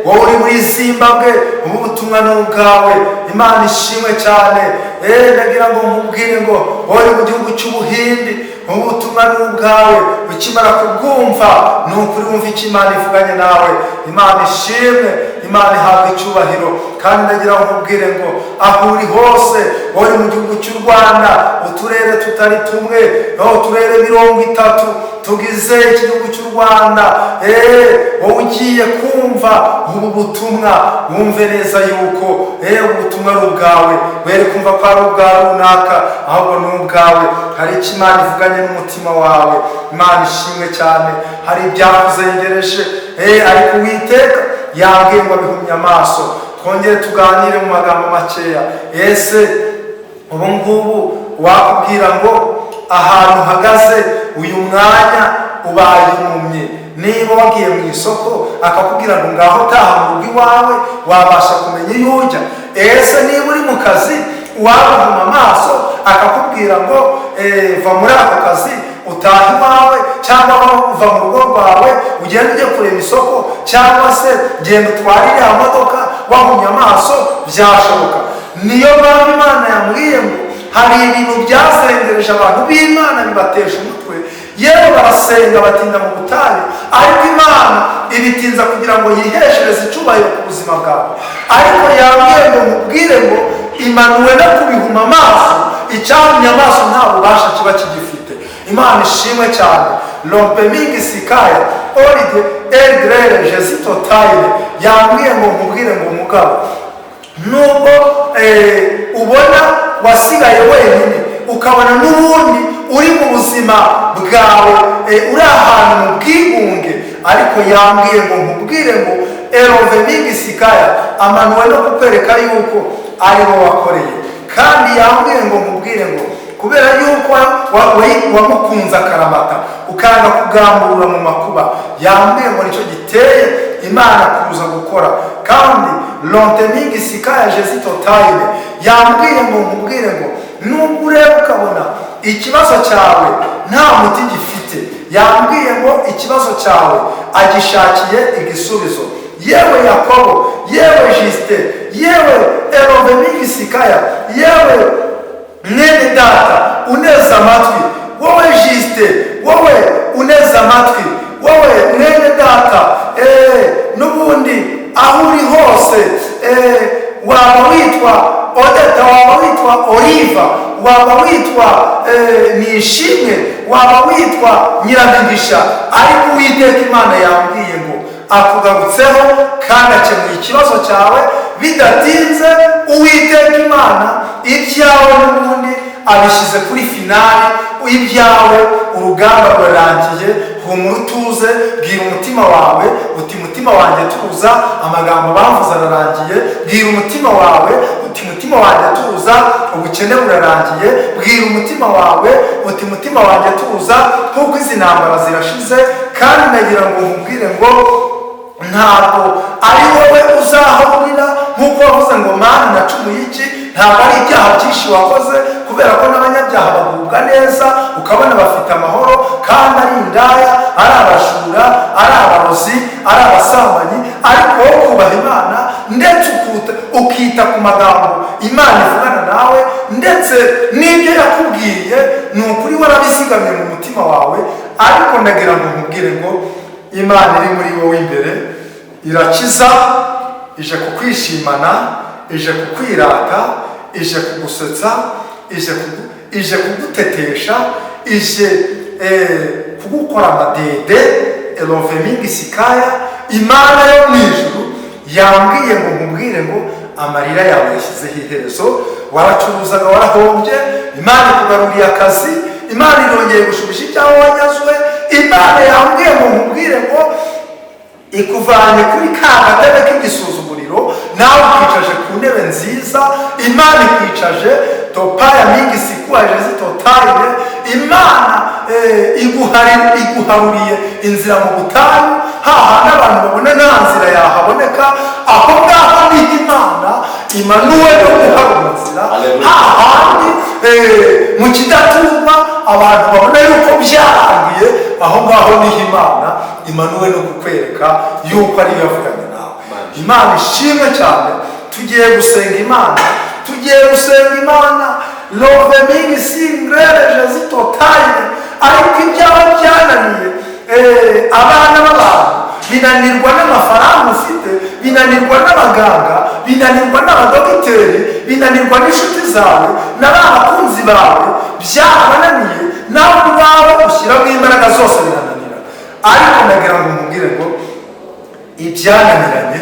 Wowe uri muri Zimbabwe, ubu butumwa ni ubwawe. Imana ishimwe cyane. Ndagira ngo nkubwire ngo wowe uri mu gihugu cy'Ubuhindi, ubu butumwa ni ubwawe. Ukimara kubwumva, ni ukuri wumva icyo Imana ivuganye nawe. Imana ishimwe, Imana ihabwa icyubahiro. Kandi ndagira ngo nkubwire ngo aho uri hose, wowe uri mu gihugu cy'u Rwanda, uturere tutari tumwe, uturere 30 tugize iki gihugu cy'u Rwanda, wowe ugiye kumva ubu butumwa, wumve neza yuko ubu butumwa ari ubwawe. Were kumva ko ari ubwa runaka, ahubwo ni ubwawe. Hari icyo Imana ivuganye n'umutima wawe. Imana ishimwe cyane. Hari ibyakuzengereje, ariko Uwiteka yambwiye ngo abihumye amaso. Twongere tuganire mu magambo makeya. Ese ubu ngubu wakubwira ngo ahantu uhagaze uyu mwanya ubaye impumyi, niba wagiye mu isoko akakubwira ngo ngaho taha mu rugo iwawe, wabasha kumenya iyo ujya? Ese niba uri mu kazi, waguhuma amaso akakubwira ngo va muri ako kazi utaha iwawe, cyangwa uva mu rugo rwawe ugenda ujye kureba isoko, cyangwa se genda utware iriya modoka, wahumye amaso, byashoboka? Niyo mpamvu Imana yambwiye ngo hari ibintu byazengereje abantu b'Imana, bibatesha umutwe, yewe barasenga batinda mu butayu, ariko Imana ibitinza kugira ngo yiheshereze icyubahiro ku buzima bwawe. Ariko yambwiye ngo mubwire ngo imanuwe no kubihuma amaso, icyahumye amaso nta bubasha kiba kigifite. Imana ishimwe cyane. Rompe mingi sikaya oride edrere jesitotayire. Yambwiye ngo nkubwire ngo mugabo, nubwo ubona wasigaye wenyine, ukabona n'ubundi uri mu buzima bwawe, uri ahantu mu bwigunge, ariko yambwiye ngo nkubwire ngo erove mingi sikaya amanuwe no kukwereka yuko ari wo wakoreye. Kandi yambwiye ngo nkubwire ngo kubera yuko wamukunze akaramata, ukanga kugamburura mu makuba, yambwiye ngo nicyo giteye Imana kuza gukora. Kandi lonte mingi sikaya jesitotayire yambwiye ngo nkubwire ngo nubwo ureba ukabona ikibazo cyawe nta muti gifite, yambwiye ngo ikibazo cyawe agishakiye igisubizo. Yewe Yakobo, yewe Jisite, yewe erove mingi sikaya, yewe mwene data uneze amatwi, wowe Jisite, wowe uneze amatwi, wowe mwene data, n'ubundi aho uri hose, waba witwa Odeta, waba witwa Oliva, waba witwa Nishimwe, waba witwa Nyiramigisha, ariko Uwiteka Imana yambwiye ngo akugarutseho kandi akemuye ikibazo cyawe bidatinze. Uwiteka Imana ibyawe n'ubundi abishyize kuri finale, ibyawe urugamba rurarangiye. Humura utuze, bwira umutima wawe uti mutima wanjye tuza, amagambo bamvuze ararangiye. Bwira umutima wawe uti mutima wanjye tuza, ubukene burarangiye. Bwira umutima wawe uti mutima wanjye tuza, kuko izi ntambara zirashize. Kandi nagira ngo nkubwire ngo ntabwo ari wowe uzahurira nk'uko wavuze ngo Mana nacumuye iki. Ntabwo ari ibyaha byinshi wakoze, kubera ko n'abanyabyaha bagubwa neza, ukabona bafite amahoro kandi ari indaya, ari abajura, ari abarozi, ari abasambanyi. Ariko wowe kubaha Imana, ndetse ukita ku magambo Imana ivugana nawe, ndetse n'ibyo yakubwiye, ni ukuri warabizigamye mu mutima wawe. Ariko ndagira ngo nkubwire ngo Imana iri muri wowe imbere irakiza, ije kukwishimana, ije kukwirata, ije kugusetsa, ije kugutetesha, ije kugukora amadede elovemingi sikaya. Imana yo mu ijuru yambwiye ngo nkubwire ngo amarira yawe yashyizeho iherezo. Waracuruzaga warahombye, Imana ikugaruriye akazi, Imana irongeye gushubisha ibyawe wanyazwe. Imana yambwiye ngo nkubwire ngo ikuvanye kuri ka gatebe k'igisuzuguriro, nawe ukicaje ku ntebe nziza. Imana ikwicaje topaya mingi sikuwaje zitotayire. Imana iguharuriye inzira mu butayu, hahandi abantu babona nta nzira yahaboneka. Aho ngaho niho Imana imanuwe no guharura inzira. Hallelujah. Hahandi mu kidaturwa abantu babona yuko byarangiye, aho ngaho niho Imana imanuwe no kukwereka yuko ariyo yavuganye nawe. Imana ishimwe cyane. Tugiye gusenga Imana, tugiye gusenga Imana. Love mingi singrereje zitotayine. Ariko ibyawe byananiye abana b'abantu, binanirwa n'amafaranga ufite, binanirwa n'abaganga, binanirwa n'abadogiteri, binanirwa n'inshuti zawe na ba bakunzi bawe, byarabananiye. Nawe ubwawe ushyiramo imbaraga zose birananira. Ariko ndagira ngo mubwire ngo ibyananiranye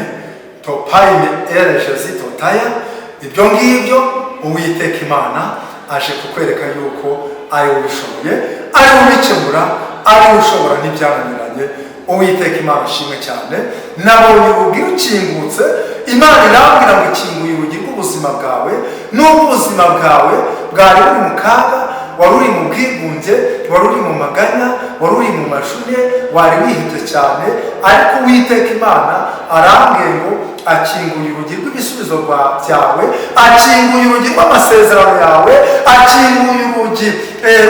topayime ereje zitotaya, ibyo ngibyo Uwiteka Imana aje kukwereka yuko ari we ubishoboye, ari we ubikemura, ari we ushobora n'ibyananiranye. Uwiteka Imana ashimwe cyane. Nabonye urugi rukingutse. Imana irambwira ngo ikinguye urugi rw'ubuzima bwawe. Nubwo ubuzima bwawe bwari buri mu kaga, wari uri mu bwigunge, wari uri mu maganya, wari uri mu majune, wari wihebye cyane, ariko Uwiteka Imana arambwiye ngo akinguye urugi rw'ibisubizo byawe, akinguye urugi rw'amasezerano yawe, akinguye urugi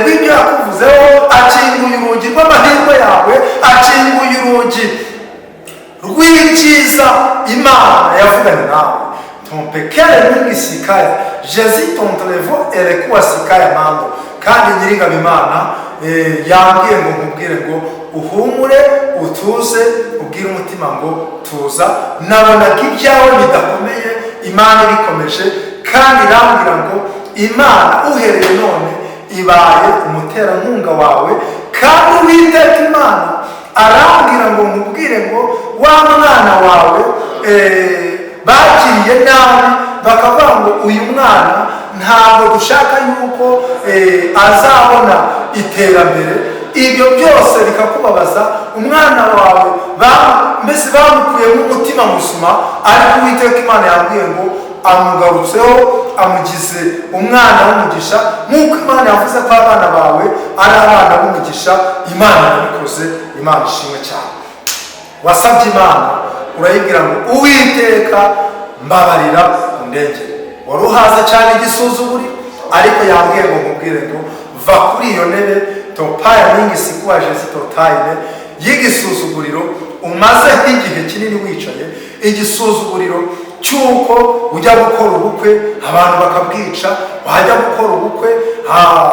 rw'ibyo yakuvuzeho, akinguye urugi rw'amahirwe yawe, akinguye urugi rw'ibyiza Imana yavuganye nawe. Tompekere mingi sikaya jezi tontrevo erekuwa sikaya mando. Kandi Nyiringabo Imana yambwiye ngo nkubwire ngo uhumure, utuze, ubwire umutima ngo tuza. Nabonaga ibyawe bidakomeye, Imana ibikomeje. Kandi irambwira ngo Imana uhereye none ibaye umuterankunga wawe. Kandi Uwiteka Imana arambwira ngo nkubwire ngo wa mwana wawe bagiriye nabi, bakavuga ngo uyu mwana ntabwo dushaka yuko azabona iterambere, ibyo byose bikakubabaza. Umwana wawe mbese bamukuyemo umutima muzima, ariko Uwiteka Imana yambwiye ngo amugarutseho, amugize umwana w'umugisha. Nk'uko Imana yavuze ko abana bawe ari abana b'umugisha, Imana yabikoze. Imana ishimwe cyane. Wasabye Imana, urayibwira ngo Uwiteka mbabarira undengere. Wari uhaza cyane igisuzuguriro, ariko yambwiye ngo nkubwire ngo va kuri iyo ntebe topaya mingi sikuwaje zitotayine y'igisuzuguriro umaze igihe kinini wicaye, igisuzuguriro cy'uko ujya gukora ubukwe abantu bakabwica, wajya gukora ubukwe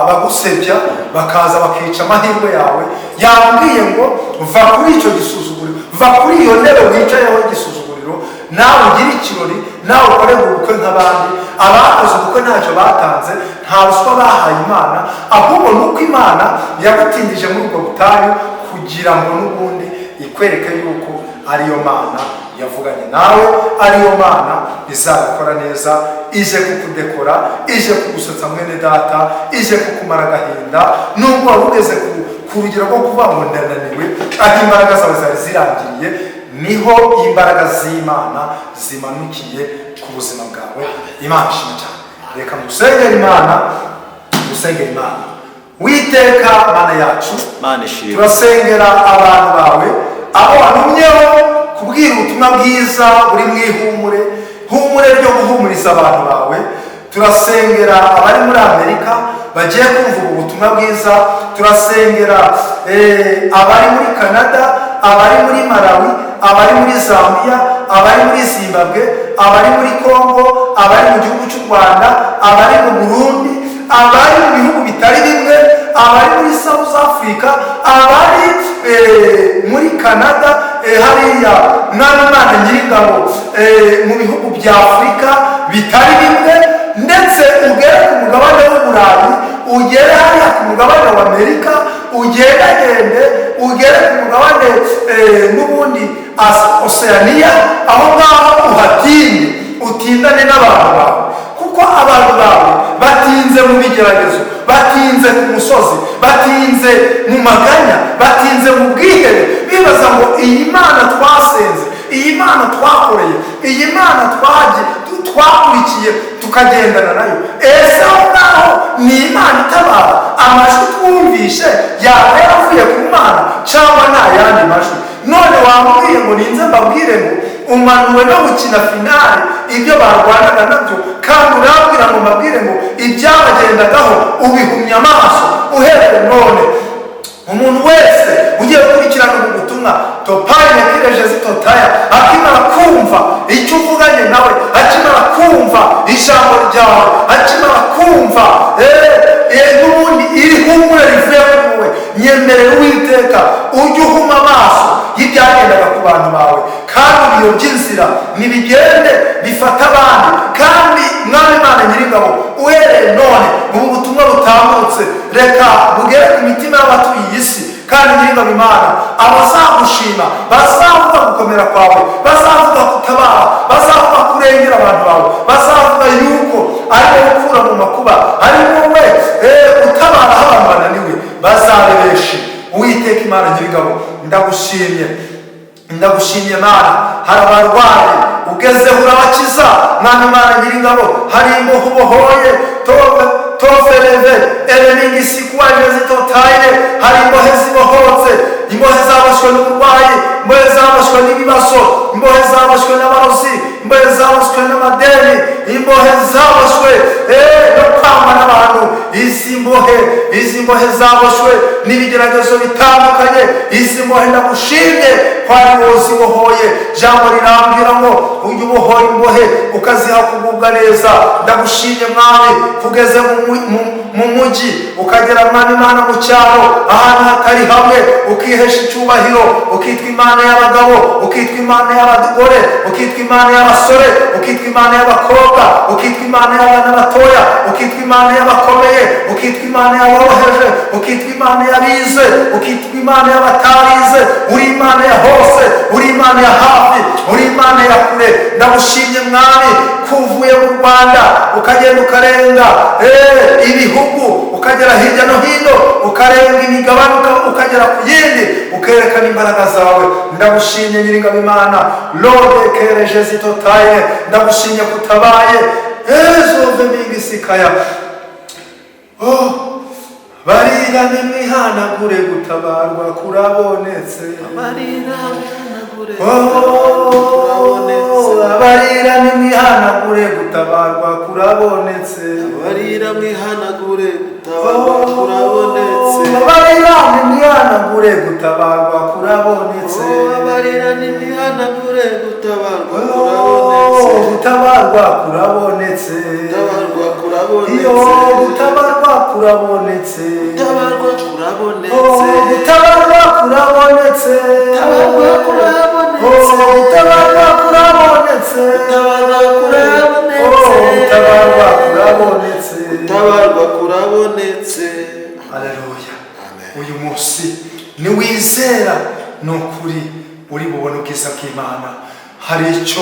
bagusebya, bakaza bakica amahirwe yawe. Yambwiye ngo va kuri icyo gisuzuguriro, va kuri iyo ntebe wicayeho igisuzuguriro, nawe ugire ikirori, nawe ukore ubukwe nk'abandi. Abakoze ubukwe ntacyo batanze, nta ruswa bahaye Imana, ahubwo ni uko Imana yagutindije muri ubwo butayu kugira ngo n'ubundi ikwereke yuko ariyo Mana yavuganye nawe, ariyo Mana izabikora neza. Ije kukudekora, ije kugusetsa mwene data, ije kukumara agahinda. Nubwo wari ugeze ku rugero rwo kuvuga ngo ndananiwe, aho imbaraga zawe zari zirangiriye, niho imbaraga z'Imana zimanukiye ku buzima bwawe. Imana ishimwe cyane. Reka ngusengere Imana, ngusengere Imana. Witeka Mana yacu, Mana ishimwe. turasengera abantu bawe, abo wanumyeho kubwira ubutumwa bwiza buri mu ihumure, humure ryo guhumuriza abantu bawe. Turasengera abari muri Amerika bagiye kumva ubu butumwa bwiza, turasengera abari muri Canada, abari muri Malawi, abari muri Zambia, abari muri Zimbabwe, abari muri Congo, abari mu gihugu cy'u Rwanda, abari mu Burundi, abari mu bihugu bitari bimwe, abari muri South Africa, abari muri Canada, hariya Mwami Imana Nyiringabo, mu bihugu bya Afurika bitari bimwe, ndetse ugere ku mugabane w'Uburayi, ugere hariya ku mugabane wa Amerika. Ugendagende ugere ku mugabane n'ubundi Oseaniya, aho ngaho uhatinde, utindane n'abantu bawe, kuko abantu bawe batinze mu bigeragezo, batinze ku musozi, batinze mu maganya, batinze mu bwihebe, bibaza ngo iyi Mana twasenze, iyi Mana twakoreye, iyi Mana twakurikiye tukagendana nayo, ese aho ngaho ni Imana itabara? Amajwi twumvishe yaba yaravuye ku Mana cyangwa ni ayandi majwi? None wambwiye ngo ninze mbabwire ngo umanuwe no gukina finale ibyo barwanaga nabyo, kandi urambwira ngo mbabwire ngo ibyabagendagaho ubihumye amaso. Uhereye none, umuntu wese ugiye gukurikirana ubu butumwa, topayi yakireje zitotaya, akimara kumva icyo uvuganye nawe, akimara kumva ijambo ryawe, akimara kumva n'ubundi iri humure rivuye kuri wowe, nyemerera Uwiteka ujye uhuma amaso y'ibyagendaga ku bantu bawe, kandi ubiyobye inzira nibigende bifata abandi. Kandi Mwami Imana Nyiringabo, uhereye none ubu butumwa butambutse, reka bugere ku mitima y'abatuye iyi si. Kandi Nyiringabo Imana, abazagushima bazavuga gukomera kwawe, bazavuga kutabara, bazavuga kurengera abantu bawe, bazavuga yuko ari wowe ukura mu makuba, ari wowe utabara aho abantu bananiwe, bazabe benshi. Uwiteka Imana Nyiringabo, ndagushimye, ndagushimye Mana. Hari abarwayi ugezeho urabakiza, Mwami Imana Nyiringabo. Hari imbohe ubohoye, tofereve ereningisikuwaje zitotayire. Hari imbohe zibohotse, imbohe zaboshywe n'uburwayi, imbohe zaboshywe n'ibibazo, imbohe zaboshywe n'abarozi, imbohe zaboshywe n'amadeni, imbohe zaboshywe no kwangwa n'abantu. Izi mbohe zaboshywe n'ibigeragezo bitandukanye, izi mbohe ndagushimye ko ari wowe uzibohoye. Jambo rirambwira ngo ujye ubohora imbohe ukaziha kugubwa neza. Ndagushimye Mwami, kugeze mu mujyi, ukagera Mwami Imana mu cyaro, ahantu hatari hamwe, ukihesha icyubahiro, ukitwa Imana y'abagabo, ukitwa Imana y'abagore, ukitwa Imana y'abasore, ukitwa Imana y'abakobwa, ukitwa Imana y'abana batoya, ukitwa Imana y'abakomeye, ukitwa Imana y'aboroheje, ukitwa Imana y'abize, ukitwa Imana y'abatarize. Uri Imana ya hose, uri Imana ya hafi, uri Imana ya kure. Ndagushimye Mwami ko uvuye mu Rwanda ukagenda ukarenga ibihugu, ukagera hirya no hino, ukarenga imigabane, ukagera ku yindi, ukerekana imbaraga zawe. Ndagushimye Nyiringabo Imana, lode kereje zitotaye. Ndagushimye kutabaye ezove mingisikaya. Oh, barira nimwihanagure, gutabarwa kurabonetse. Amarira wihanagure. Oh, abarira nimwihanagure, gutabarwa kurabonetse. Abarira mwihanagure, gutabarwa kurabonetse. Abarira nimwihanagure, gutabarwa kurabonetse. Oh, abarira nimwihanagure, gutabarwa kurabonetse. Oh, gutabarwa kurabonetse. Gutabarwa kurabonetse. Iyo gutabarwa kurabonetse. Gutabarwa kurabonetse. Oh, gutabarwa kurabonetse. Gutabarwa kurabonetse. Oh, gutabarwa kurabonetse. Gutabarwa kurabonetse. Oh, gutabarwa kurabonetse. Gutabarwa kurabonetse. Haleluya. Amen. Uyu munsi niwizera, ni ukuri uri bubone ubwiza bw'Imana. Hari icyo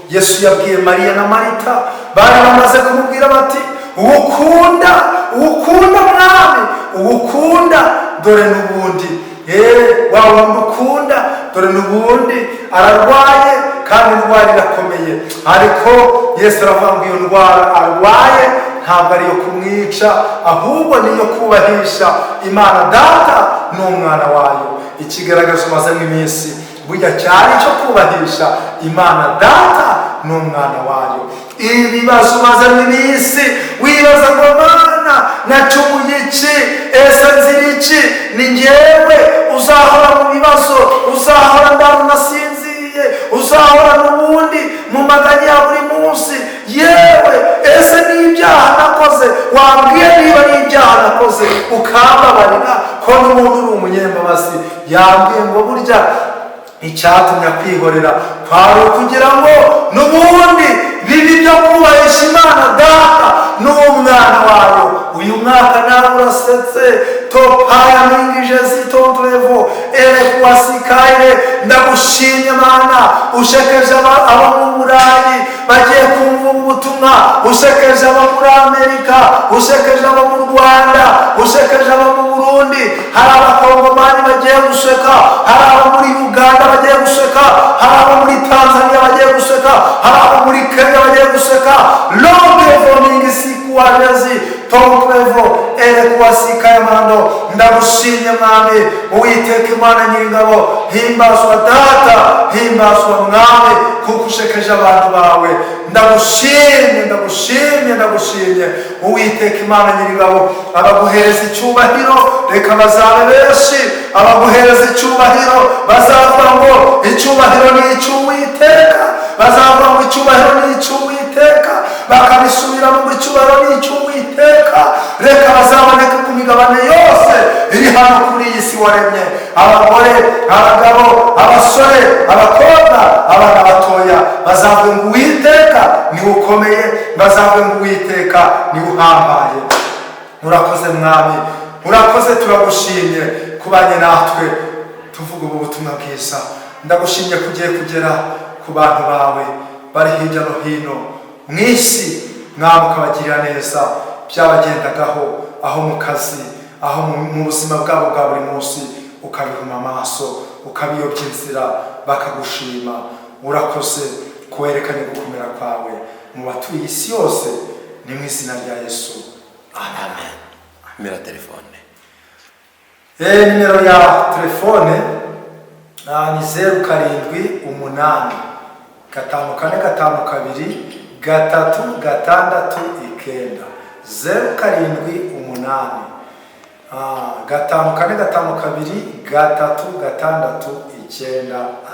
Yesu yabwiye Mariya na Marita. Bari bamaze kumubwira bati: "Uwukunda, uwukunda Mwami, uwukunda, dore n'ubundi wa wundi ukunda, dore n'ubundi ararwaye, kandi indwara irakomeye." Ariko Yesu aravuga ngo iyo ndwara arwaye ntabwo ari iyo kumwica, ahubwo ni iyo kubahisha Imana Data n'umwana wayo. Ikigaragazo umazemo iminsi burya cyari icyo kubahisha Imana Data n'umwana wayo. Ibibazo umazemo iminsi wibaza ngo: "Mana, nacumuye iki? Ese nzira iki? Ni njyewe uzahora mu bibazo, uzahora ndara nasinziriye, uzahora n'ubundi mu maganya ya buri munsi? Yewe, ese n'ibyaha nakoze? Wambwiye niba ari ibyaha nakoze ukambabarira, ko n'ubundi uri umunyembabazi." Yambwiye ngo burya Icyatumye akwihorera kwari ukugira ngo n'ubundi bibi byo kubahisha Imana Data n'Umwana wayo. Uyu mwaka nawe urasetse topaya mingije zitontrevo erekuwasikaire. Ndagushimye Mana, ushekeje abo mu Burayi bagiye kumva ubu butumwa, ushekeje abo muri Amerika, ushekeje abo mu Rwanda, ushekeje abo mu Burundi. Hari Abakongomani bagiye guseka, hari abo muri Uganda bagiye guseka, hari abo muri Tanzania bagiye guseka, hari abo muri Kenya bagiye guseka. Longevomingisikuwajezi tonkrevo erekuwasikayamando. Ndagushimye Mwami Uwiteka Imana Nyiringabo. Himbazwa Data, himbazwa Mwami, kuko ushekeje abantu bawe. Ndagushimye, ndagushimye, ndagushimye, Uwiteka Imana Nyiringabo. Abaguhereza icyubahiro reka bazabe benshi. Abaguhereza icyubahiro bazavuga ngo icyubahiro ni icy'Uwiteka, bazavuga ngo icyubahiro ni icy'Uwiteka, bakabisubiramo ngo icyubahiro ni icy'Uwiteka. Reka bazaboneke ku migabane yose iri hano kuri iyi si waremye, abagore, abagabo, abasore, abakobwa, abana batoya, bazavuga ngo Uwiteka niwe ukomeye, bazavuga ngo Uwiteka niwe uhambaye. Urakoze Mwami, urakoze, turagushimye kubanye natwe tuvuga ubu butumwa bwiza. Ndagushimye ko ugiye kugera ku bantu bawe bari hirya no hino mu isi, Mwami, ukabagirira neza byabagendagaho, aho mu kazi, aho mu buzima bwabo bwa buri munsi, ukabihuma amaso, ukabiyobya inzira, bakagushima. Urakoze kuwerekanye gukomera kwawe mu batuye isi yose. Ni mu izina rya Yesu, amen. Nimero ya telefone? Nimero ya telefone ni 0785452369, 078 5452 369.